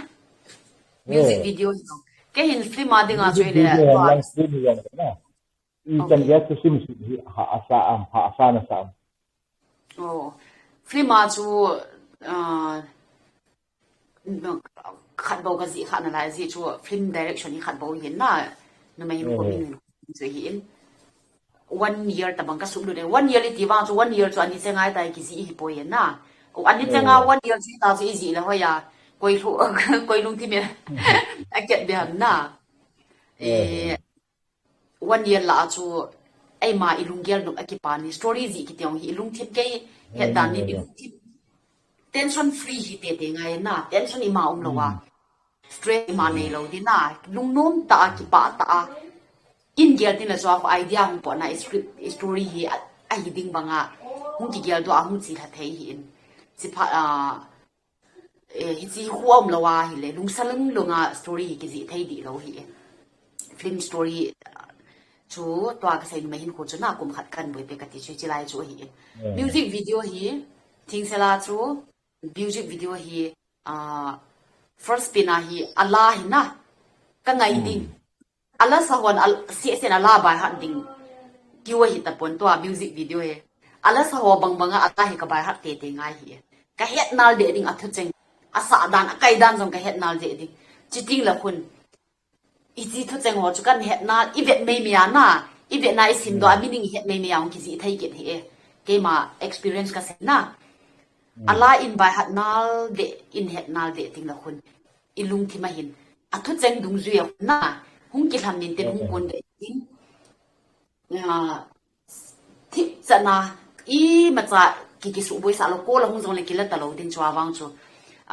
Music video hi jong. Ke hin film a ding a choi le. Video lang film jong na. I chan gei a kisut hi hahsa am, hahsa na sa am. Oh. Film a chu, ah, khat bou ka ji kha na lai ji chu film direction hi khat bou hin na. Numei hin ko min chu hi in. One year tabang ka sum lu de. One year i ti vang chu one year chu ani che ngai tai ki ji hi poi na. O ani che nga one year chu ta chu i ji le hoya. Koi lu, koi lungthim e. A ket be ham na. Eh, one year la chu, eima i lunggel nop a kipan hi, story ji kiti jong hi, i lungthim kei, het dan in i lungthim. Tension free hi tete ngai na, tension ima um lo a. Stress ima nei lo di na, lungnom ta a, kipah ta a. In gel tin la chu a idea hung po na, i script, i story hi a, ahi ding bang a. Hung kigel do a, hung chi lha thei hi in. Chi pha, ah, Eh, hichi khu um lo a hi le, lungsa lung lung a story hi kiji thei di lo hi e. Film story, ah, chu tua ka sei numei hin khu chu na kum khat kan boi pe ka ti chu chi lai chu hi e. Music video hi, Thengsel a chu, music video hi, ah, first pin a hi, a la hi na, ka ngai ding. A la sa hon, a, si sen a la bai hat ding. Kiu a hi ta pon tua music video he. A la sa ho bang bang a, a ta hi ka bai hat te te ngai hi. Ka het nal de ding a thu cheng. A sa dan, a kai dan jong ka het nal de ding. Chi ting la khun. I chi thu cheng ho chu kan het nal, i vet mei mei a na. I vet na i sim do a meaning i het mei mei a hung kiji thei kit hi e. Keima experience ka sei na. A la in bai hat nal de, in het nal de ting la khun. I lungthim a hin. A thu cheng dungjui a na. Hung kilham min tin hung kun de ting. Ah, thip chana, imacha ki, kisuhboisah lou, call ahung jongle kila talou din chua vang chu.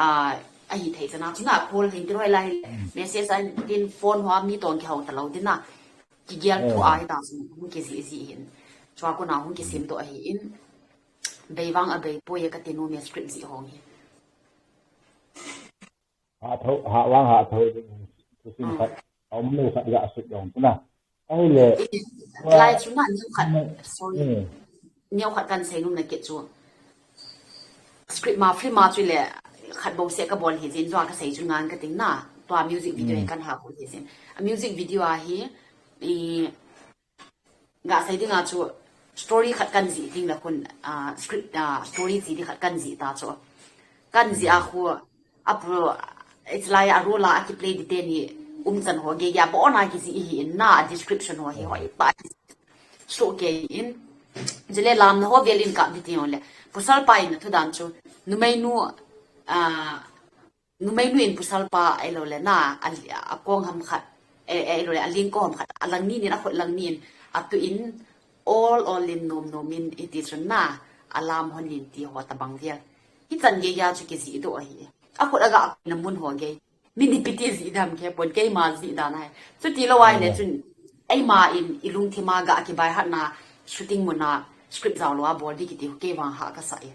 Ah, ahi thei chana chu na, call hin tiroi lai, message a hin tin phone hoa mi tong kihou talou din na. Kigel thu ahi ta chu, hung kijih jih hin. Chua kona hung kisim to ahi in. Bei vang a bei poi e kati nom e script jih hong hi. Ha tho, ha vang ha tho ding. Thusim khat, a um lou khat ga sut dong tu na. Ahile. Lai chu na neo khat, sorry. Neo khat kan sei nom na kit chu. Script ma, film ma chu le khat bou se ka bol hi jin, jua ka sei chu ngan ka ting na. Tua music video hi kan ha ko hi jin. A music video a hi, i, Nga sei dinga chu story khat kan jih ding la khun, ah, script, ah, story chi ding khat kan jih ta chu. Kan jih a khu, a pro, it's like a role a ki play di te ni um chan ho ge ya bo na kijih hi in na, a description ho hi hoi pa. So ke in. Jile lam na ho vel in ka di ti le. Pasal pa in thu dan chu. Numei nu, ah, Numei nu in pasal pa ahilou le na, a, a kong ham khat, eh, eh, ahilou le, a ling ko ham khat, a lang ni nin, a khut lang ni in, a tu in, ol, ol in nom nom in, iti chun na, a lam hon in ti ho tabang vel. Hichan gei a chu kijih doh ahi. A khut a ga na mun ho gei. Min ipi ti jih dam kei pon, keima jih dan ahi. Chuti lou ahile chun, eima in, i lungthim a ga kibai hat na, shooting mun a, script jao lou a bol di kiti, kei vang ha ka sa e.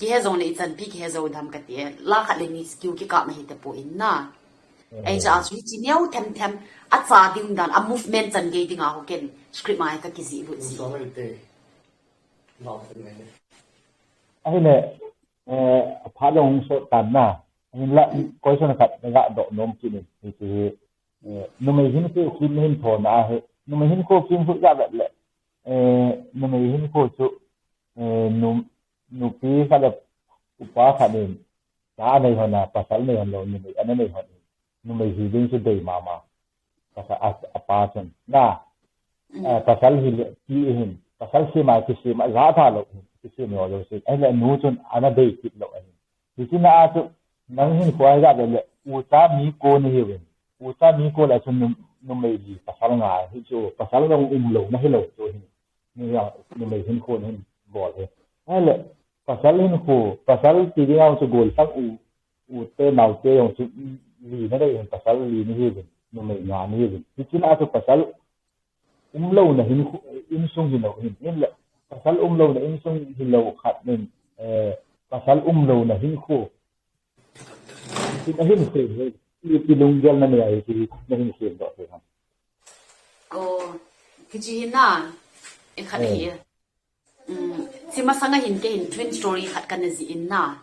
Kihe jong le ichan pi kihe jou dam kati e. La khat le ni skill kikap na hi te poi na. Ei cha chu hichi neo them them. A cha ding dan, a movement chan gei ding a ho ken script mai ka kijih lut ji. Ahile, eh, a pha jong hung sot tan na. Ahin la, question khat ga doh nom kit in. Hichi hi, eh, numei hinkho film hin tho na hi. Numei hinkho film hu ja vet le. Eh, numei hinkho chu, eh, nu, nupi khat le upa khat in, cha nei hon a, pasal nei hon lou, numei ana nei hon in, numei hi ding chu dei mama. Pasal a, a pa chun. Na, eh, pasal hi le, ti hin, pasal sima, kisima, ja tha lou hin, kisima lou sin. Ahile nu chun, ana dei kit lou ahin. Hichi na a chu, nang hinkho a hi ja le le, ucha mi ko ni hiuvin. Ucha mi ko la chu nu, numei li, pasal nga, hi chu, pasal lou um lou, na hi lou chu hin. Ni ya, numei hinkho hin bol hi. Ahile, pasal hinkho, pasal ti ding a chu gol sang u, u te, nao te jong chu, li na dei hin, pasal li ni hiuvin, numei nga ni hiuvin. Hichi na a chu pasal, um lou na hin khu, insung hi lou hin, in le, pasal um lou na insung hi lou khat nin, eh, pasal um lou na hinkho. Tin a hin se, eh, i, i lunggel na nei a hi, na hin se doh se ham. Oh, kichi hin na, e khat hi. Um, chi masang a hin kei hin twin story khat kana jih in na,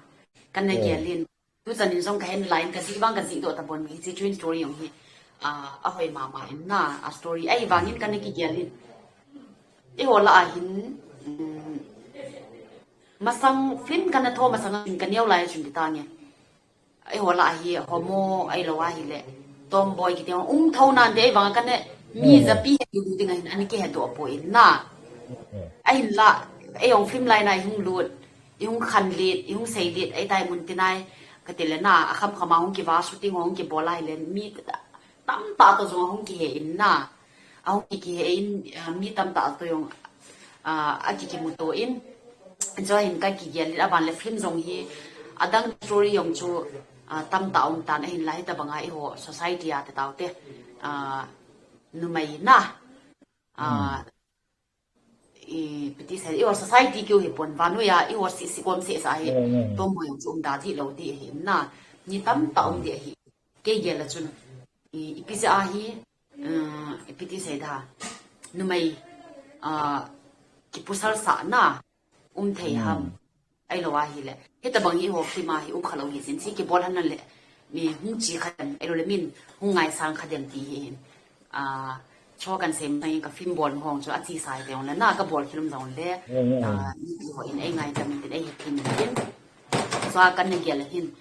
kana gel in. Tu chan in jong ka hen line ka jih vang ka jih doh ta bon mi, hichi twin story jong hi, ah, a hoi mama in na, a story. Ahivang in kana kigel in. Eiho la a hin, um, masang film kana tho masang a hin ka neo lai chun ti ta nge. Eiho la a hi homo ahilou ahile. Tomboy kiti um tho nan te ahivang kana mi japi he tu ding a hin ana kihe doh poi na. Ahin la, ei jong film line a i hung lut. I hung khan lit, i hung sei lit, ei tai mun tin ai, ka ti le na, a kham kham a hung kiva, shooting hung kibol ahile, mi tamtah to jong a hung kihe in na, a hung kihe in, ah, mi tamtah to jong, ah, a kikimu to in, chua hin ka kigel in, aban le film jong hi, adang story jong chu, ah, tamtah um tan ahin la hitabang a eiho society a te tau te, ah, numei na, ah, I, ipi ti sei, eiho society keu hi pon, vannoi a, eiho si, si kom sesa hi, tomboy jong chu um da di lou di ahi, na, ni tamtah um di ahi, kei gel a chun, i, ipi jeh a hi, uh, ipi ti sei da, numei, uh, kipusal sah na, um thei ham. Ahilou ahile. Hitabang hi eiho film a hi um kha lou hi jin, chi kibol han le. Mi hung chi kha dem, ahilou le min hung ngaisang kha dem ti hi hin. Ah, cho kan sem sang ka film bol hong chu a chi sai te hong le na ka bol film jong le. Ah, mi ti ho in ei ngai jam in tin ei hi film in tin. Chua kan na gel hin.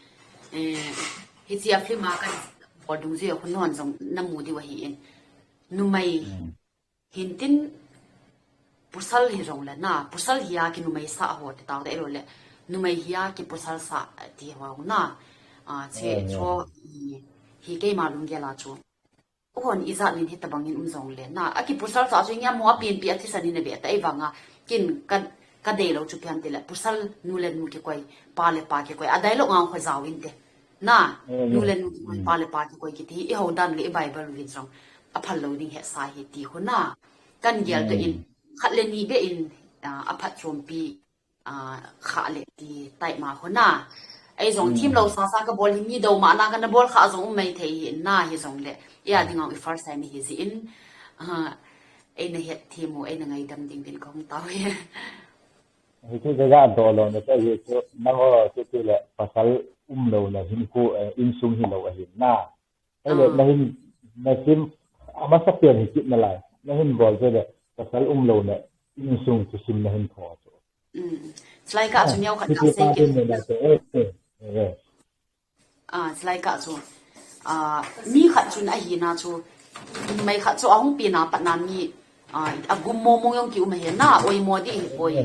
Eh, hichi a film a kan bol dungjui a khun hon jong na mu diu ahi in. Numei. Hintin pasal hi jong le na, pasal hi a kinumei sah ho ti tau te lo le, numei hi a kipasal sah ti ho na, a, che, eh, cho, i, hi keima lunggel a chu. Hon ijat nin hitabang in um jong le na, a kipasal sah chu ngiam ho a pianpi a thisan in a ve ta ei vang a, kin kan, Ka deilou chu ipi ham itile, pasal nu le nu kikoi, pa le pa kikoi, a dialogue nga khu jao inte. Na, nu le nu kikoi, pa le pa kikoi kiti hi, i hou dan le i Bible uvin jong aphal lou ding hesa hi ti khu na. Kan gel toh in, khat le ni beh in, ah, aphatchompi, ah, kha le ti type ma khu na. Ei jong thim lou sasa ka bol hi mi dou ma na ka na bol kha jong um mai thei hi na hi jong le. I a ding a i first time hi jeh in, ah, ei na het thim u, ei na ngaidam ding din ka hung tao hi. Hichu jaja doh lou na chu hichu nangho chu tile pasal umlouna hin khu, eh, insung hilou ahin na. Ahile na hin, na sim, amasa pen hi kit nalai. Na hin bol chu le pasal umlouna insung chu sim na hin tho chu. Mm. Chulai kah chu neo khat ka sei kit. Eh, eh, eh. Ah, chulai kah chu, ah, mi khat chun ahina chu, numei khat chu ahung pi na pat na mi, ah, agum mong mong jong ki um ahi na, oimo ding ahi poi.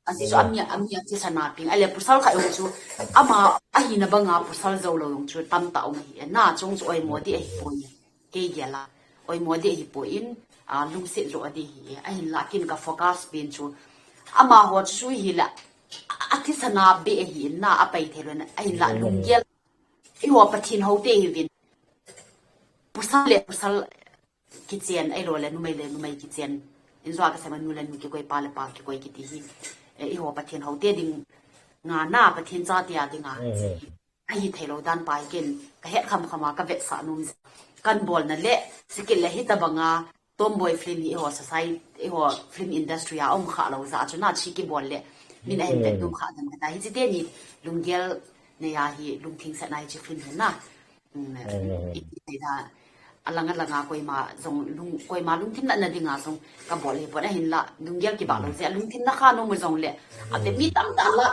Ajeh chu ami, ami a thisan a ping. Ahile pasal khat jong chu, ama ahina banga pasal jou lou jong chu tamtah um ahi na, chung chu oimo ding ahi poi. Kei gel a, oimo ding ahi poi in, ah, lungset jo ding ahi. Ahinla kin ka focus pen chu, amaho chu hile, a, athisan a beh ahi na, apai thei lou na, ahinla lunggel. Eiho Pathen houte hiuvin. Pasal le pasal kichen, ahilou le numei le numei kichen. Injo a ka sema nu le nu kikoi, pa le pa kikoi kiti hi. Eh, eiho Pathen houte ding nga na, Pathen chate a ding a. Ahi thei lou dan pa hi ken ka het kham kham a ka vetsah nom jeh. Kan bolna le, sikit le hitabang a, Tomboy film hi eiho society, eiho film industry a um kha lou jeh a chu na chi kibol le. Min ahin vet nom kha dan khat a hiche teni lunggel nei a hi lungthim setna hiche film hi na. Um, i, i, i, a, alang alang a koima jong lung, koima lungthim natna ding a jong ka bol hi pon ahinla. Lunggel kibah lou jeh a lungthim na kha nom u jong le. Ave mi tamtah la,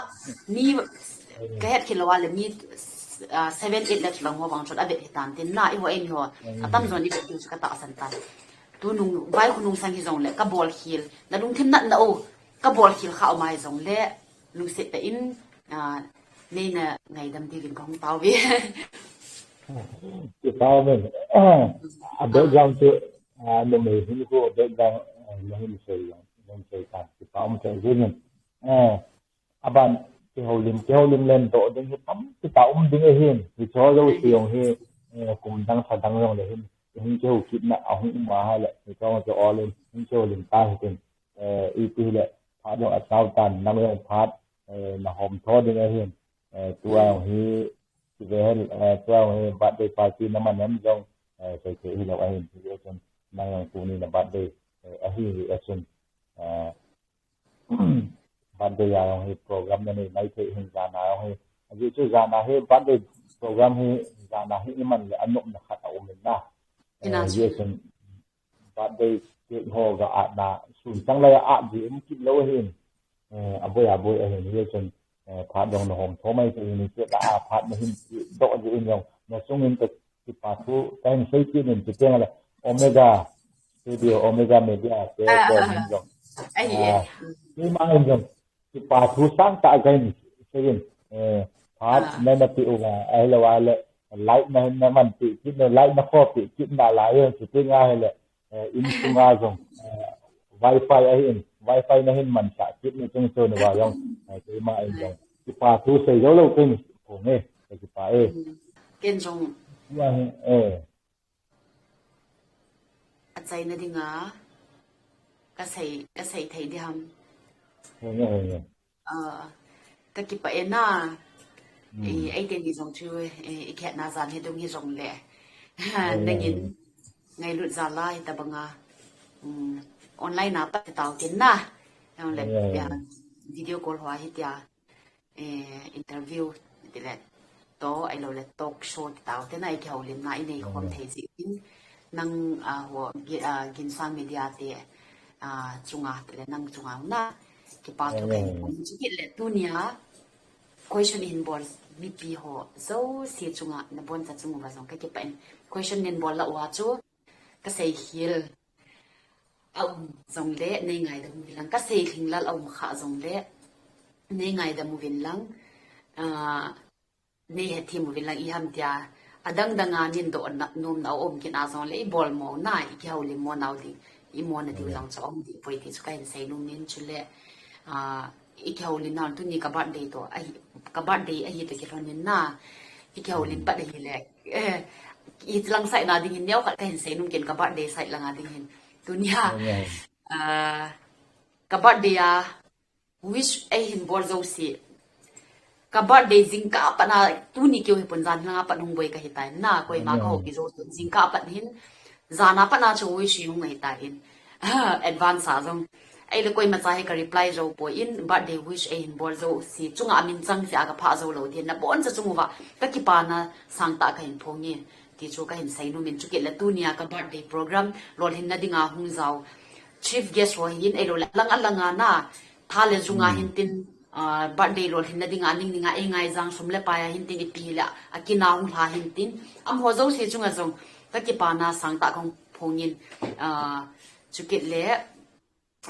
mi ka het khel lou a le mi, ah, seven, eight le chulang ho bang chun avet hitan tin na eiho eini ho. Atamjon i vet diu chu ka tahsan tan. Tunung, vai khonung sang hi jong le, ka bol khel, na lungthim natna u, ka bol khel kha u mai jong le, lungset tah in, ah, nei na ngaidam diuvin ka hung tao ve. Kipa um in. A background chu, ah, numei hin khu background, ah, na hin sei jong, na hin sei tan. Kipa um chai jin in. Eh, Aban, kihoulim, kihoulim len doh ding hi tampi tah um ding ahin. Hiche ho jouse jong hi, eh, kum dang, lha dang jong le hin, hin kihou kitna ahung um ahile, hiche ho chu all in, hin kihoulim ta hitin, eh, ipi hile, phat jong atao tan, nang jong phat, eh, na hom tho ding ahin, eh, tua jong hi, kive hel, eh, tua jong hi birthday party na man em jong, eh, sei thei hilou ahin, hichun, nang jong tuni na birthday, eh, ahi, hichun, eh, Birthday a jong hi program na nei mai thei hin jan a jong hi. Ajeh chu jan a hi birthday program hi jan a hi iman le anopna khat aum in na. Eh, ajeh chun birthday cake ho ga at na sun chang lai a at ji um kit lou ahin. Eh, aboi aboi ahin. Ajeh chun, eh, phat jong na hom tho mai thei hin che la a phat na hin doh ji in jong. Na sung in ka Kipa thu, kahin sei kit in, chuteng le Omega Studio, Omega Media, te ko hin jong. Ahi e. Ah, keima hin jong, kipa thu sangtah kahin sei in, eh, phat na na pe uva, ahilou le, like na hin na man pe kit na, like na kho pe kit na lai, chuteng ahile, eh, insunga jong, eh, wifi ahin, wifi na hin mansah kit na chung chon uva jong, eh, keima in jong. Kipa thu sei jou lou kei ni, ko nge, kipa e. Ken jong. Ya he, eh. Achaina dinga, ka sei, ka sei thei diham. He nge, he nge. Ah, ka kipah e na. Hmm. Eh, eite ni jong chu, eh, i khetna jan hi dung hi jong le. He nge, nangin he nge. Ngailut jal a hitabanga. Hmm, online a pat tao tin na. Jong le, he nge, he nge. Ya, video call hoa hitia. Eh, interview, tile, to, ahilou le talk show ti tao te na i kihoulimna i nei khom thei jeh in, nang, ah, ho, gi-, ah, Ginsang Media te, ah, chunga, tile, nang chunga na, kipa thu kahin phong chu kit le tunia, question in bol mipi ho jouse chunga, na boncha chung uva jong ka kipah in, question nin bol la uva chu, ka sei khel. Aum jong le, nei ngaidam uvin lang. Ka sei lhinglel aum kha jong le, nei ngaidam uvin lang. Ah, nei hethem uvin lang iham tia. Adang dang a nin doh na, nom na aum kit a jong le, i bol mo na, i kihoulim mo nau ding. I mo na diu jong chu aum dih poi ti chu kahin sei nom in chu le. Ah, i kihoulim na tuni ka birthday to, ahi, ka birthday ahi to kilhonin na. I kihoulim pat ahile. Eh, i lang side na dingin neo khat kahin seinom ken ka birthday side langa dingin. Tunia, ah, ka birthday a wish eihin bol jouse. Ka birthday jingkah a pat na tuni keu hi pon jan langa pat hung boi kahi tan na, koima ka houpi jou jingkah a pat hin. Jan a pat na chu wish hung ahi tan. Advance a jong. Ahile koima cha hi ka reply jou poi in, birthday wish eihin bol jouse chunga amin chang seh a ka pha jou lou ding. Na boncha chung uva ka kipana sangtah kahin phong e. Ti chu kahin seinom in, chukit le tunia ka birthday program lolhinna dinga hung jao chief guest ho hin, ahilou le alang alanga na, tha le junga hin tin, ah, birthday lolhinna dinga ning ninga ei ngaijang sum le pai a hin tin ipi hile akina hung lha hin tin. Amaho jouse chunga jong ka kipana sangtah kahung phong in, ah, chukit le,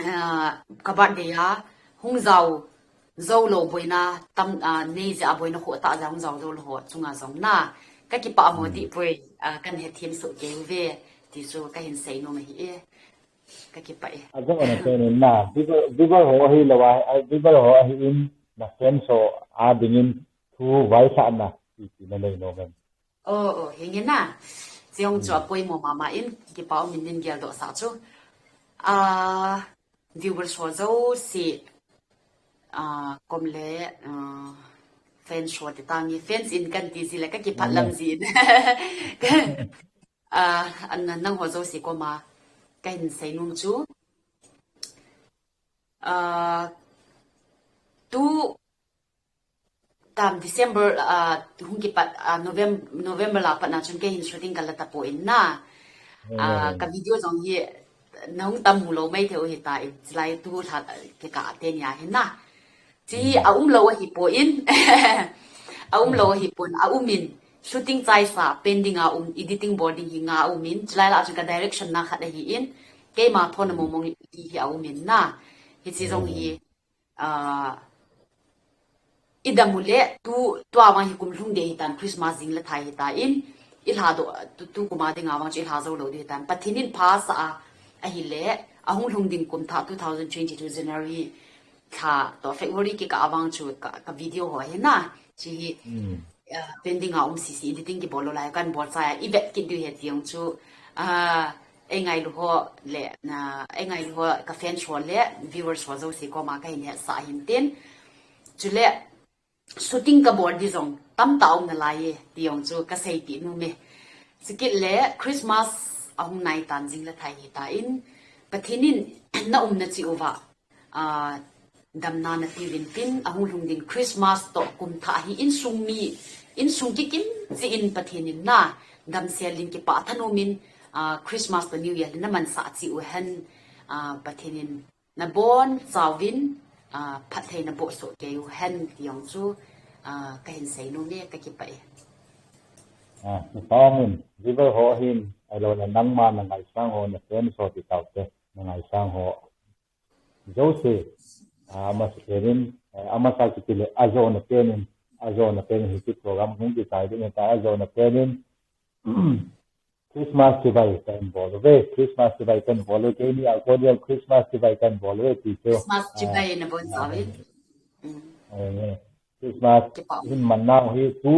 ah, ka birthday a hung jao jou lou boina tam, ah, nei jeh a boina khoh tah jeh a hung jao jou lou ho chunga jong na ka kipah mo dih poi, ah, kahin hethem soh kei uve ti chu kahin seinom ahi e. Ka kipah e. Ajo na pen in na, viewer, viewer ho ahilou a, ah, viewer ho ahin, na fans ho a dingin thu vaisahna ipi na nei nom em? Oh, oh, henge na. Chejong chu apoimo mama in, kipa umin nei geldoh sah chu. Ah, viewers ho jouse, ah, kom le, ah, fans ho ti tange, fans in kan ti ji le ka kipah lam jin. Ah, an nangho jouse koma kahin seinom chu. Ah, tu tam December, ah, hung kipat, ah, November, November la pat na chun kei hin shooting kala tapon na. Ah, ka video jong hi nahung tam mu lou mai thei u hitan, chulai tu lha kikah teni a hin na. Chi aum lou ahipon. Aum lou ahipon, aum in. Shooting chaisa pending a um, editing bol ding hi nga aum in. Chulai lah a chun ka direction na khat ahin. Keima thona mong mong hi aum in na. Hichi jong hi, ah, i dam u le, tu, tua vang hi kum lhung ding hitan, Christmas jing le thai hitan, i lha doh, tu, tu kum a dinga vang chu i lha jou lou ding hitan. Pathen in phasah a, ahile, ahung lhung ding kum thah two thousand twenty-two January thah toh February kikah a vang chu ka, ka video ho hi na, chi hi, ah, pending a um sisi, editing kibol lou lai, kan bol chai a, i vet kit diu ahi ti jong chu, ah, ei ngailu ho le, ah, ei ngailu ho ka fans ho le viewers ho jouse koma kahin hetsah ahin tin. Chule, shooting ka bol ding jong tamtah um nalai e, ti jong chu ka seipeh nom e. Chukit le Christmas ahung nai tan jing le thai hitan, Pathen in na umna cheh uva, ah, damna napeh uvin tin, ahung lhung ding Christmas toh kum thah hi insung mi, insung kikim cheh in Pathen in na damsel in kipah thanom in, ah, Christmas toh New Year hi na mansah cheh u hen, ah, Pathen in nabonchauvin, ah, phattheina boh soh kei u hen ti jong chu, ah, kahin seinom e, ka kipah e. Ah, kipa umin, viewer ho hin, ahilou le nangma na ngaisang ho, na fans ho ti taute, na ngaisang ho jouse, ah, amasa pen in, eh, amasa kiti le, ajona pen in, ajona pen in, hiche program hung kichai ding ahitai, ajona pen in, Christmas chibai kahin bol uve, Christmas chibai kahin bol uve, keini a kon jong Christmas chibai kahin bol uve, ti chu. Christmas chibai nabonchauvin. Eh, Christmas hin man nau hi tu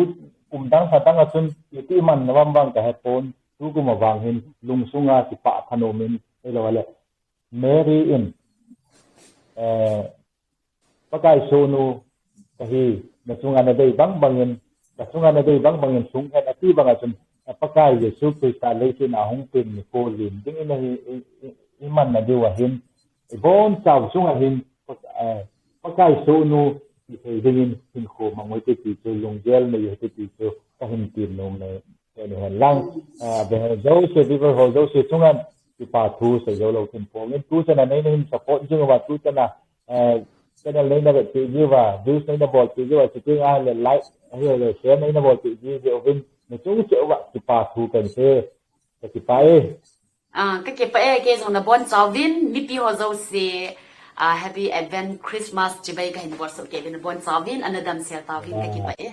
kum dang phat dang a chun iti man na vang vang ka hepon, tu kum a vang hin lungsunga kipah thanom in, ahilou le Mary in, eh, Pakai sohnu kahi, na chunga nadei bang bangin, ka chunga nadei bang bangin sung hen ati bang a chun, Pakai Jesu Christa leiset a hung peng nikho len ding in ahi, i, i, i manna diu ahin, i bonchau chunga hin, eh, Pakai sohnu ti thei dingin hinkho mang u hite ti chu, lunggel nei u hite ti chu, kahin ti nom e. Eni hen lang, ah, viewer ho jouse, viewer ho jouse chunga kipa thu sei jou lou kahin phong in, tu chan a neina hin support jing uva, tu chan a, eh, channel neina vetpeh ji uva, views neina bolpeh ji uva, chuteng le like, ahile share neina bolpeh ji uvin, na chung cheh uva kipa thu kahin sei, ka kipah e. Ah, ka kipah e, kei jong nabonchauvin, mipi ho jouse, ah, Happy Advent Christmas chibai kahin bol soh kei uvin, nabonchauvin, ana damsel tauvin, ka kipah e.